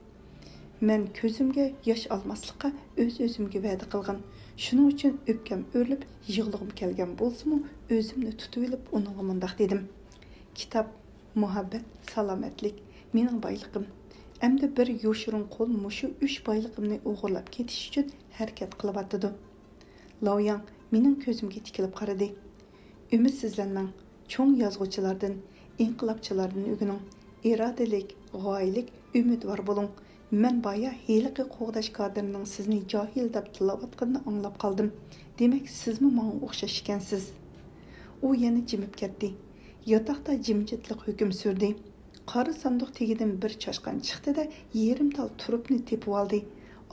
مەن كۆزۈمگە ياش ئالماسلىققا ئۆز-ئۆزۈمگە ۋەدە قىلغان. شۇنىڭ ئۈچۈن ئۆپكەم ئۆرۈلۈپ يىغلىغۇم كەلگەن بولسىمۇ، ئۆزۈمنى تۇتۇۋېلىپ ئۇنىڭغا مۇنداق دېدىم: كىتاب، مۇھەببەت، سالامەتلىك مېنىڭ بايلىقىم. ئەمدى بىر يوشۇرۇن قول مۇشۇ ئۈچ بايلىقىمنى ئوغرىلاپ كېتىش ئۈچۈن ھەرىكەت قىلىۋاتىدۇ. لاۋياڭ مېنىڭ كۆزۈمگە تىكىلىپ قارىدى. ئۈمىدسىزلەنمەڭ. چوڭ يازغۇچىلاردىن، ئىنقىلابچىلاردىن ئۆگىنىڭ. ئىرادىلىك، غايىلىك، ئۈمىدۋار بولۇڭ. مەن بايا ھېلىقى قوغداش كادىرىنىڭ سىزنى جاھىل دەپ تىللاۋاتقىنىنى ئاڭلاپ قالدىم. دېمەك، سىزمۇ ماڭا ئوخشاش ئىكەنسىز. ئۇ يەنە جىمىپ كەتتى. ياتاقتا جىمجىتلىق ھۆكۈم سۈردى. قارا ساندۇق تېگىدىن بىر چاشقان چىقتى-دە، يېرىم تال تۇرۇپنى تېپىۋالدى.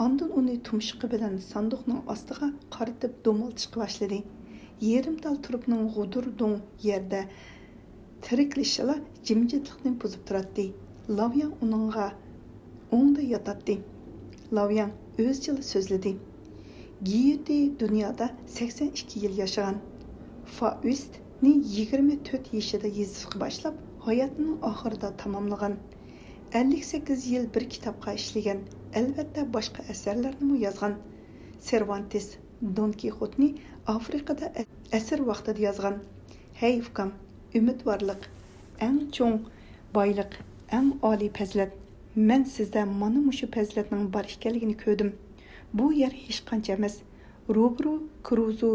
ئاندىن ئۇنى تۇمشۇقى بىلەن ساندۇقنىڭ ئاستىغا قارىتىپ دومىلىتىشقا باشلىدى. يېرىم تال تۇرۇپنىڭ غۇدۇر دۇڭ يەردە تىرىكلىشىلا جىمجىتلىقنى بۇزۇپ تۇراتتى. لاۋياڭ ئۇنىڭغا ئوڭدا ياتاتتى. لاۋياڭ ئۆزىچىلا سۆزلىدى. گيۇتى دۇنيادا سەكسەن ئىككى يىل ياشىغان. فائۇستنى يىگىرمە تۆت يېشىدا يېزىشقا باشلاپ، ھاياتىنىڭ ئاخىرىدا تاماملىغان. ئەللىك سەككىز يىل بىر كىتابقا ئىشلىگەن، ئەلۋەتتە باشقا ئەسەرلەرنىمۇ يازغان. سېرۋانتېس دون كىخوتنى ئافرىقىدا ئە-، ئەسىر ۋاقتىدا يازغان. ھەي ئۇكام، ئۈمىدۋارلىق ئەڭ چوڭ بايلىق، ئەڭ ئالىي پەزىلەت. مەن سىزدە مانا مۇشۇ پەزىلەتنىڭ بار ئىكەنلىكىنى كۆردۈم. بۇ يەر ھېچقانچە ئەمەس. روبرو كروزو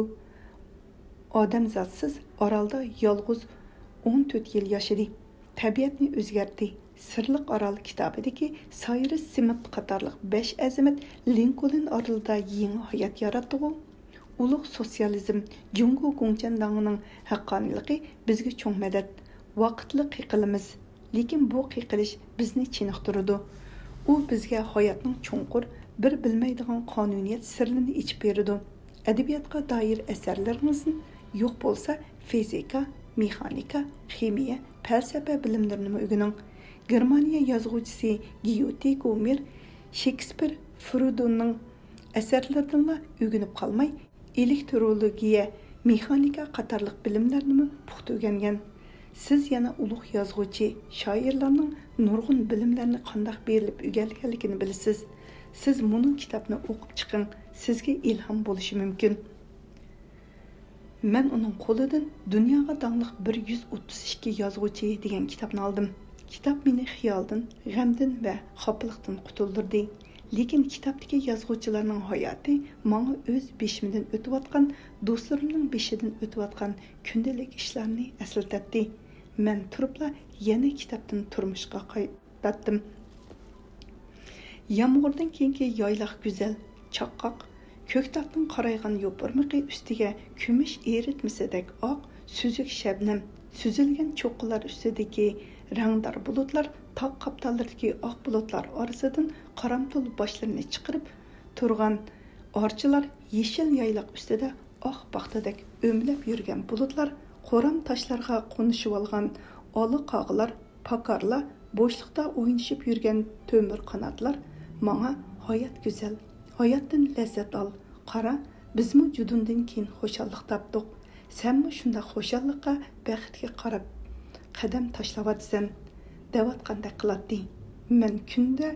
ئادەمزاتسىز ئارالدا يالغۇز ئون تۆت يىل ياشىدى. تەبىئەتنى ئۆزگەرتتى. سىرلىق ئارال كىتابىدىكى سايرس سىمىت قاتارلىق بەش ئەزىمەت لىنكولن ئارىلىدا يېڭى ھايات ياراتتىغۇ؟ ئۇلۇغ سوتسىيالىزم، جۇڭگو گۇڭچەن داڭىنىڭ ھەققانىيلىقى بىزگە چوڭ مەدەت. ۋاقىتلىق قېقىلىمىز، لېكىن بۇ قېقىلىش بىزنى چېنىقتۇرىدۇ. ئۇ بىزگە ھاياتنىڭ چوڭقۇر، بىر بىلمەيدىغان قانۇنىيەت سىرلىرىنى ئېچىپ بېرىدۇ. ئەدەبىياتقا دائىر ئەسەرلىرىڭىزدىن يوق بولسا، فىزىكا، مېخانىكا، خىمىيە، پەلسەپە بىلىملىرىنىمۇ ئۆگىنىڭ. گېرمانىيە يازغۇچىسى گيۇتى گومېر شېكسپىر، فرۇدوننىڭ ئەسەرلىرىدىنلا ئۆگىنىپ قالماي، ئېلېكترولوگىيە، مېخانىكا قاتارلىق بىلىملەرنىمۇ پۇختا ئۆگەنگەن. سىز يەنە ئۇلۇغ يازغۇچى، شائىرلارنىڭ نۇرغۇن بىلىملەرنى قانداق بېرىلىپ ئۆگەنگەنلىكىنى بىلىسىز. سىز مۇنۇ كىتابنى ئوقۇپ چىقىڭ، سىزگە ئىلھام بولۇشى مۇمكىن. مەن ئۇنىڭ قولىدىن دۇنياغا داڭلىق بىر يۈز ئوتتۇز ئىككى يازغۇچى دېگەن كىتابنى ئالدىم. كىتاب مېنى خىيالدىن، غەمدىن ۋە خاپىلىقتىن قۇتۇلدۇردى. لېكىن كىتابتىكى يازغۇچىلارنىڭ ھاياتى ماڭا ئۆز بېشىمدىن ئۆتۈۋاتقان، دوستلىرىمنىڭ بېشىدىن ئۆتۈۋاتقان كۈندىلىك ئىشلارنى ئەسلىتەتتى. مەن تۇرۇپلا يەنە كىتابتىن تۇرمۇشقا قاي-، تارتتىم. يامغۇردىن كېيىنكى يايلاق گۈزەل، چاققاق. كۆكتاتنىڭ قارايغان يوپۇرمىقى ئۈستىگە كۈمۈش ئېرىتمىسىدەك ئاق، سۈزۈك شەبنەم، سۈزۈلگەن چوققىلار ئۈستىدىكى رەڭدار بۇلۇتلار، تاغ قاپتاللىرىدىكى ئاق بۇلۇتلار ئارىسىدىن قارامتۇل باشلىرىنى چىقىرىپ تۇرغان ئارچىلار يېشىل يايلاق ئۈستىدە ئاق پاختىدەك ئۆمىلەپ يۈرگەن بۇلۇتلار، قورام تاشلارغا قونۇشۇۋالغان ئالا قاغىلار، پاكارلار، بوشلۇقتا ئوينىشىپ يۈرگەن تۆمۈر قاناتلار ماڭا ھايات گۈزەل، ھاياتتىن لەززەت ئال، قارا، بىزمۇ جۇدۇندىن كېيىن خۇشاللىق تاپتۇق، سەنمۇ شۇنداق خۇشاللىققا، بەختكە قاراپ قەدەم تاشلاۋاتىسەن، دەۋاتقاندەك قىلاتتى. مەن كۈندە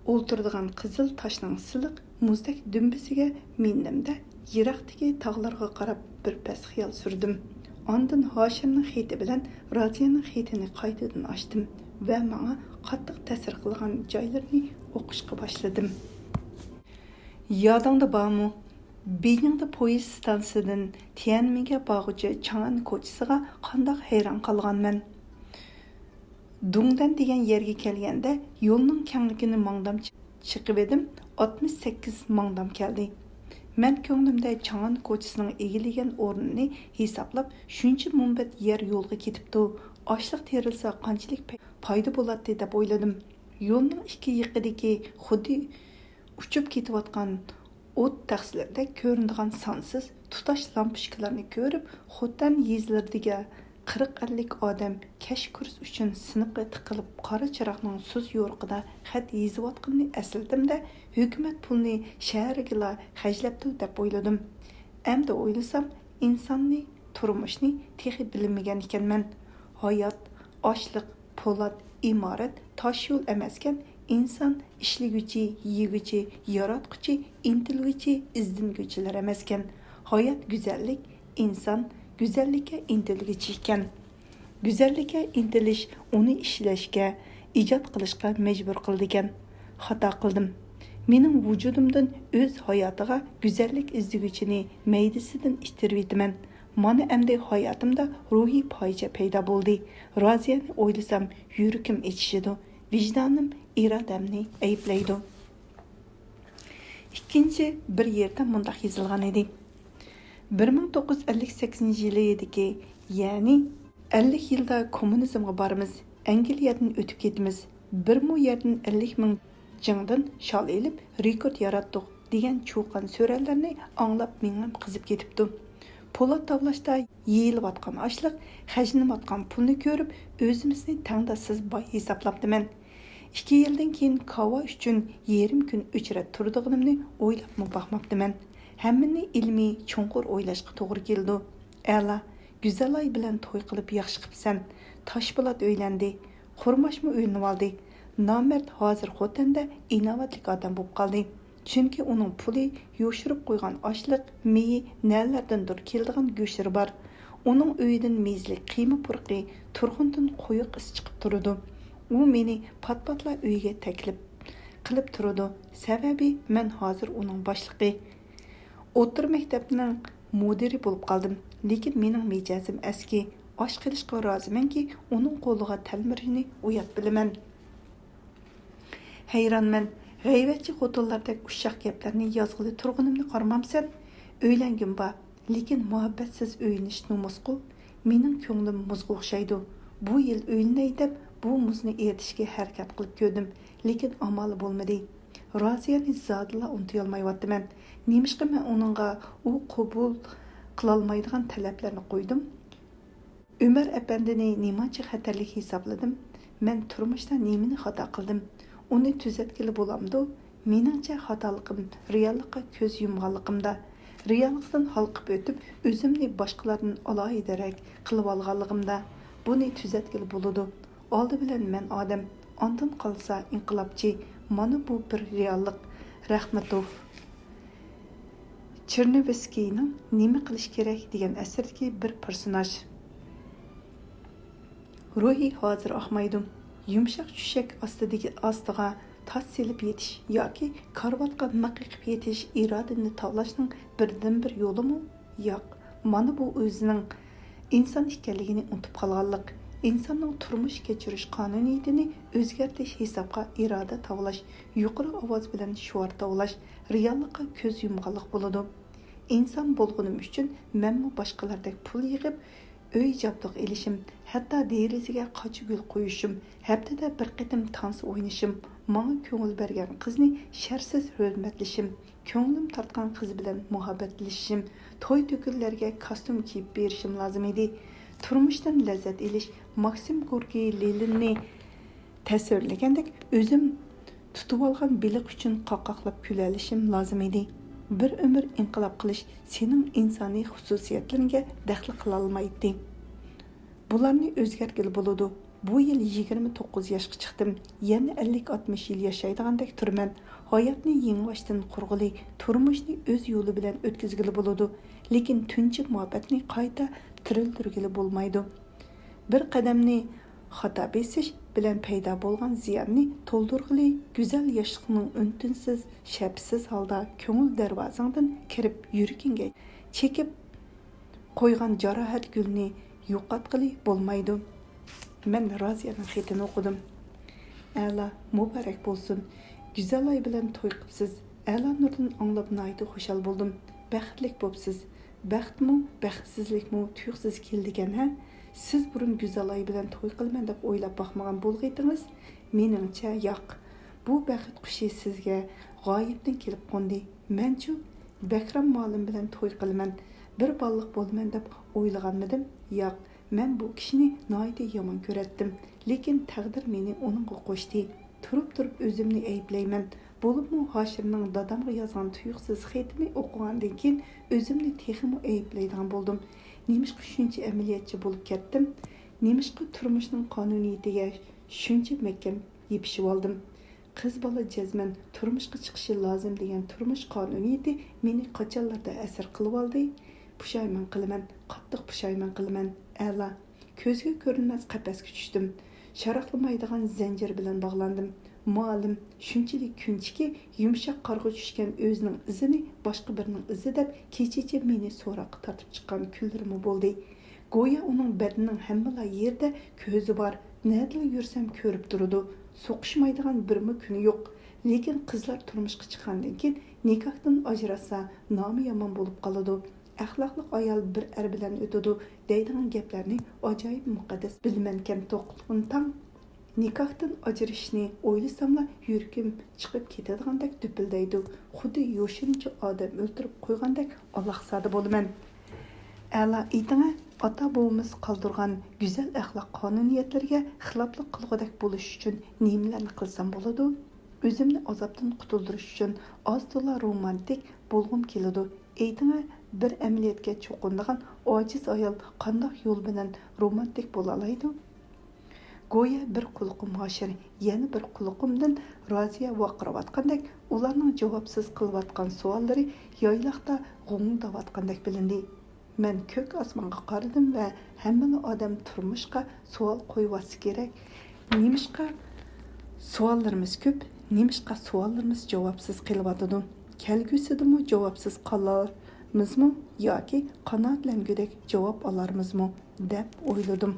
ئولتۇرىدىغان قىزىل تاشنىڭ سىلىق مۇزدەك دۈمبىسىگە مىندىم-دە، يىراقتىكى تاغلارغا قاراپ بىر پەس خىيال سۈردۈم. ئاندىن ھاشىمنىڭ خېتى بىلەن رازىيەنىڭ خېتىنى قايتىدىن ئاچتىم ۋە ماڭا قاتتىق تەسىر قىلغان جايلىرىنى ئوقۇشقا باشلىدىم. يادىڭدا بارمۇ؟ بېيجىڭدا پويىز ئىستانسىسىدىن تيەنئەنمېنگە بارغۇچە چاڭئەن كوچىسىغا قانداق ھەيران قالغانمەن. دۇڭدەن دېگەن يەرگە كەلگەندە، يولنىڭ كەڭلىكىنى ماڭدام چىقىۋىدىم، ئاتمىش سەككىز ماڭدام كەلدى. مەن كۆڭلۈمدە چاڭئەن كوچىسىنىڭ ئىگىلىگەن ئورنىنى ھېسابلاپ، شۇنچە مۇنبەت يەر يولغا كېتىپتۇ، ئاشلىق تېرىلسا قانچىلىك پەي-، پايدا بولاتتى دەپ ئويلىدىم. يولنىڭ ئىككى يېقىدىكى خۇددى ئۇچۇپ كېتىۋاتقان ئوت تەخسىلىرىدەك كۆرۈنىدىغان سانسىز تۇتاش لامپۇچكىلارنى كۆرۈپ، خوتەن يېزىلىرىدىكى قىرىق-ئەللىك ئادەم كەچ كۇرس ئۈچۈن سىنىپقا تىقىلىپ، قارا چىراغنىڭ سۇس يورۇقىدا خەت يېزىۋاتقىنىنى ئەسلىدىمدە، ھۆكۈمەت پۇلنى شەھەرگىلا خەجلەپتۇ دەپ ئويلىدىم. ئەمدى ئويلىسام، ئىنساننى، تۇرمۇشنى تېخى بىلمىگەن ئىكەنمەن. ھايات، ئاشلىق، پولات، ئىمارەت، تاشيول ئەمەسكەن، ئىنسان ئىشلىگۈچى، يېگۈچى، ياراتقۇچى، ئىنتىلگۈچى، ئىزدىنگۈچىلەر ئەمەسكەن. ھايات گۈزەللىك، ئىنسان گۈزەللىككە ئىنتىلگۈچى ئىكەن. گۈزەللىككە ئىنتىلىش ئۇنى ئىشلەشكە، ئىجاد قىلىشقا مەجبۇر قىلىدىكەن. خاتا قىلدىم. مېنىڭ ۋۇجۇدۇمدىن ئۆز ھاياتىغا گۈزەللىك ئىزدىگۈچىنى مەيدىسىدىن ئىتتىرىۋېتىمەن. مانا ئەمدى ھاياتىمدا روھىي پاجىئە پەيدا بولدى. رازىيەنى ئويلىسام يۈرىكىم ئېچىشىدۇ، ۋىجدانىم ئىرادەمنى ئەيىبلەيدۇ. ئىككىنچى بىر يېرىدە مۇنداق يېزىلغان ئىدى. بىر مىڭ توققۇز يۈز ئەللىك سەككىزىنچى يىلىدىكى، يەنى ئەللىك يىلدا كوممۇنىزمغا بارىمىز، ئەنگلىيەدىن ئۆتۈپ كېتىمىز، بىرمۇ يەردىن ئەللىك مىڭ جىڭدىن شال ئېلىپ رېكورت ياراتتۇق دېگەن چۇقان سۆرەنلەرنى ئاڭلاپ مېڭەم قىزىپ كېتىپتۇ. پولات تاۋلاشتا يېيىلىۋاتقان ئاشلىق، خەجلىنىۋاتقان پۇلنى كۆرۈپ، ئۆزىمىزنى تەڭداشسىز باي ھېسابلاپتىمەن. ئىككى يىلدىن كېيىن كاۋا ئۈچۈن يېرىم كۈن ئۆچرەت تۇرىدىغىنىمنى ئويلاپمۇ باقماپتىمەن. ھەممىنى ئىلمىي، چوڭقۇر ئويلاشقا توغرا كېلىدۇ. ئەلا، گۈزەلئاي بىلەن توي قىلىپ ياخشى قىپسەن. تاشپولات ئۆيلەندى. قۇرماشمۇ ئۆيلىنىۋالدى. نامەرد ھازىر خوتەندە ئىناۋەتلىك ئادەم بولۇپ قالدى. چۈنكى ئۇنىڭ پۇلى، يوشۇرۇپ قويغان ئاشلىق، مېيى نەلەردىندۇر كېلىدىغان گۆشلىرى بار. ئۇنىڭ ئۆيىدىن مېزىلىك قىيما پۇرىقى، تۇرغۇندىن قويۇق ئىس چىقىپ تۇرىدۇ. ئۇ مېنى پات-پاتلا ئۆيىگە تەكلىپ قىلىپ تۇرىدۇ. سەۋەبى، مەن ھازىر ئۇنىڭ باشلىقى. ئوتتۇرا مەكتەپنىڭ مۇدىرى بولۇپ قالدىم، لېكىن مېنىڭ مىجەزىم ئەسكى. ئاش قىلىشقا رازىمەنكى، ئۇنىڭ قولىغا تەلمۈرۈشنى ئۇيات بىلىمەن. ھەيرانمەن، غەيۋەتچى خوتۇنلاردەك ئۇششاق گەپلەرنى يازغىلى تۇرغىنىمنى قارىمامسەن؟ ئۆيلەنگۈم بار، لېكىن مۇھەببەتسىز ئۆيلىنىش نومۇسقۇ. مېنىڭ كۆڭلۈم مۇزغا ئوخشايدۇ. بۇ يىل ئۆيلىنەي دەپ، بۇ مۇزنى ئېرىتىشكە ھەرىكەت قىلىپ كۆردۈم، لېكىن ئامالى بولمىدى. رازىيەنى زادىلا ئۇنتۇيالمايۋاتىمەن. نېمىشقا مەن ئۇنىڭغا ئۇ قوبۇل قىلالمايدىغان تەلەپلەرنى قويدۇم؟ ئۆمەر ئەپەندىنى نېمانچە خەتەرلىك ھېسابلىدىم؟ مەن تۇرمۇشتا نېمىنى خاتا قىلدىم؟ ئۇنى تۈزەتكىلى بولامدۇ؟ مېنىڭچە، خاتالىقىم رېئاللىققا كۆز يۇمغانلىقىمدا، رېئاللىقتىن ھالقىپ ئۆتۈپ، ئۆزۈمنى باشقىلاردىن ئالاھىدىرەك قىلىۋالغانلىقىمدا. بۇنى تۈزەتكىلى بولىدۇ. ئالدى بىلەن مەن ئادەم، ئاندىن قالسا ئىنقىلابچى. مانا بۇ بىر رېئاللىق. رەھمەتوف. چېرنوۋسكىينىڭ نېمە قىلىش كېرەك دېگەن ئەسىرىدىكى بىر پېرسوناژ. روھى ھازىر ئاقمايدۇ. يۇمشاق چۈشەك ئاستىدىكى ئاستىغا تاس سېلىپ يېتىش ياكى كارىۋاتقا مىخ قېقىپ يېتىش ئىرادىنى تاۋلاشنىڭ بىردىنبىر يولىمۇ؟ ياق. مانا بۇ ئۆزىنىڭ ئىنسان ئىكەنلىكىنى ئۇنتۇپ قالغانلىق. ئىنساننىڭ تۇرمۇش كەچۈرۈش قانۇنىيىتىنى ئۆزگەرتىش، ھېسابقا ئىرادە تاۋلاش، يۇقىرى ئاۋاز بىلەن شوئار تاۋلاش، رېئاللىققا كۆز يۇمغانلىق بولىدۇ. ئىنسان بولغىنىم ئۈچۈن مەنمۇ باشقىلاردەك پۇل يىغىپ، ئۆي جابدۇق ئېلىشىم، ھەتتا دېرىزىگە قاچا گۈل قويۇشۇم، ھەپتىدە بىر قېتىم تانسا ئوينىشىم، ماڭا كۆڭۈل بەرگەن قىزنى شەرتسىز ھۆرمەتلىشىم، كۆڭلۈم تارتقان قىز بىلەن مۇھەببەتلىشىشىم، توي تۆكۈنلەرگە كاستيۇم كىيىپ بېرىشىم لازىم ئىدى. تۇرمۇشتىن لەززەت ئېلىش، ماكسىم گوركىي لېنىننى تەسۋىرلىگەندەك، ئۆزۈم تۇتۇۋالغان بېلىق ئۈچۈن قاقاقلاپ كۈلەلىشىم لازىم ئىدى. بىر ئۆمۈر ئىنقىلاب قىلىش سېنىڭ ئىنسانىي خۇسۇسىيەتلىرىڭگە دەخلى قىلالمايتتى. بۇلارنى ئۆزگەرتكىلى بولىدۇ. بۇ يىل يىگىرمە توققۇز ياشقا چىقتىم. يەنە ئەللىك ئاتمىش يىل ياشايدىغاندەك تۇرىمەن. ھاياتنى يېڭىباشتىن قۇرغىلى، تۇرمۇشنى ئۆز يولى بىلەن ئۆتكۈزگىلى بولىدۇ. لېكىن تۇنجى مۇھەببەتنى قايتا تىرىلدۈرگىلى بولمايدۇ. بىر قەدەمنى خاتا بېسىش بىلەن پەيدا بولغان زىياننى تولدۇرغىلى، گۈزەل ياشلىقنىڭ ئۈن-تىنسىز، شەپىسىز ھالدا كۆڭۈل دەرۋازاڭدىن كىرىپ، يۈرىكىڭگە چېكىپ قويغان جاراھەت گۈلنى يوقاتقىلى بولمايدۇ. مەن رازىيەنىڭ خېتىنى ئوقۇدۇم. ئەلا، مۇبارەك بولسۇن. گۈزەلئاي بىلەن توي قىپسىز. ئەلا نۇردىن ئاڭلاپ ناھايىتى خۇشال بولدۇم. بەختلىك بوپسىز. بەختمۇ، بەختسىزلىكمۇ تۇيۇقسىز كېلىدىكەن ھە؟ سىز بۇرۇن گۈزەلئاي بىلەن توي قىلىمەن دەپ ئويلاپ باقمىغان بولغىيتىڭىز؟ مېنىڭچە ياق. بۇ بەخت قۇشى سىزگە غايىبتىن كېلىپ قوندى. مەنچۇ؟ بەكرام مۇئەللىم بىلەن توي قىلىمەن، بىر بالىلىق بولىمەن دەپ ئويلىغانمىدىم؟ ياق. مەن بۇ كىشىنى ناھايىتى يامان كۆرەتتىم، لېكىن تەقدىر مېنى ئۇنىڭغا قوشتى. تۇرۇپ-تۇرۇپ ئۆزۈمنى ئەيىبلەيمەن. بولۇپمۇ ھاشىرنىڭ دادامغا يازغان تۇيۇقسىز خېتىنى ئوقۇغاندىن كېيىن ئۆزۈمنى تېخىمۇ ئەيىبلەيدىغان بولدۇم. نېمىشقا شۇنچە ئەمەلىيەتچى بولۇپ كەتتىم؟ نېمىشقا تۇرمۇشنىڭ قانۇنىيىتىگە شۇنچە مەھكەم يېپىشىۋالدىم؟ قىز بالا جەزمەن تۇرمۇشقا چىقىشى لازىم دېگەن تۇرمۇش قانۇنىيىتى مېنى قاچانلاردا ئەسىر قىلىۋالدى؟ پۇشايمان قىلىمەن، قاتتىق پۇشايمان قىلىمەن. ئەلا. كۆزگە كۆرۈنمەس قەپەسكە چۈشتۈم. شاراقلىمايدىغان زەنجىر بىلەن باغلاندىم. مۇئەللىم شۇنچىلىك كۈنچىكى، يۇمشاق قارغا چۈشكەن ئۆزىنىڭ ئىزىنى باشقا بىرىنىڭ ئىزى دەپ، كېچىچە مېنى سوراققا تارتىپ چىققان كۈنلىرىمۇ بولدى. گويا ئۇنىڭ بەدىنىنىڭ ھەممىلا يېرىدە كۆزى بار، نەدىلا يۈرسەم كۆرۈپ تۇرىدۇ. سوقۇشمايدىغان بىرمۇ كۈنى يوق. لېكىن قىزلار تۇرمۇشقا چىققاندىن كېيىن نىكاھتىن ئاجراشسا نامى يامان بولۇپ قالىدۇ. ئەخلاقلىق ئايال بىر ئەر بىلەن ئۆتىدۇ دەيدىغان گەپلەرنى ئاجايىپ مۇقەددەس بىلىمەنكەن توقۇتقىن تاڭ. نىكاھتىن ئاجرىشىشنى ئويلىساملا يۈرىكىم چىقىپ كېتىدىغاندەك دۈپۈلدەيدۇ. خۇددى يوشۇرۇنچە ئادەم ئۆلتۈرۈپ قويغاندەك ئالاقزادە بولىمەن. ئەلا ئېيتىڭە، ئاتا-بوۋىمىز قالدۇرغان گۈزەل ئەخلاق قانۇنىيەتلىرىگە خىلاپلىق قىلغۇدەك بولۇش ئۈچۈن نېمىلەرنى قىلسام بولىدۇ؟ ئۆزۈمنى ئازابتىن قۇتۇلدۇرۇش ئۈچۈن ئاز-تولا رومانتىك بولغۇم كېلىدۇ. ئېيتىڭە، بىر ئەمەلىيەتكە چوقۇنىدىغان ئاجىز ئايال قانداق يول بىلەن رومانتىك بولالايدۇ؟ گويا بىر قۇلىقىم ھاشىر، يەنە بىر قۇلىقىمدىن رازىيە ۋارقىراۋاتقاندەك، ئۇلارنىڭ جاۋابسىز قىلىۋاتقان سوئاللىرى يايلاقتا غوڭۇلداۋاتقاندەك بىلىندى. مەن كۆك ئاسمانغا قارىدىم ۋە ھەممىلا ئادەم تۇرمۇشقا سوئال قويۇۋاتسا كېرەك. نېمىشقا سوئاللىرىمىز كۆپ، نېمىشقا سوئاللىرىمىز جاۋابسىز قېلىۋاتىدۇ؟ كەلگۈسىدىمۇ جاۋابسىز قالارمىزمۇ ياكى قانائەتلەنگۈدەك جاۋاب ئالارمىزمۇ دەپ ئويلىدىم.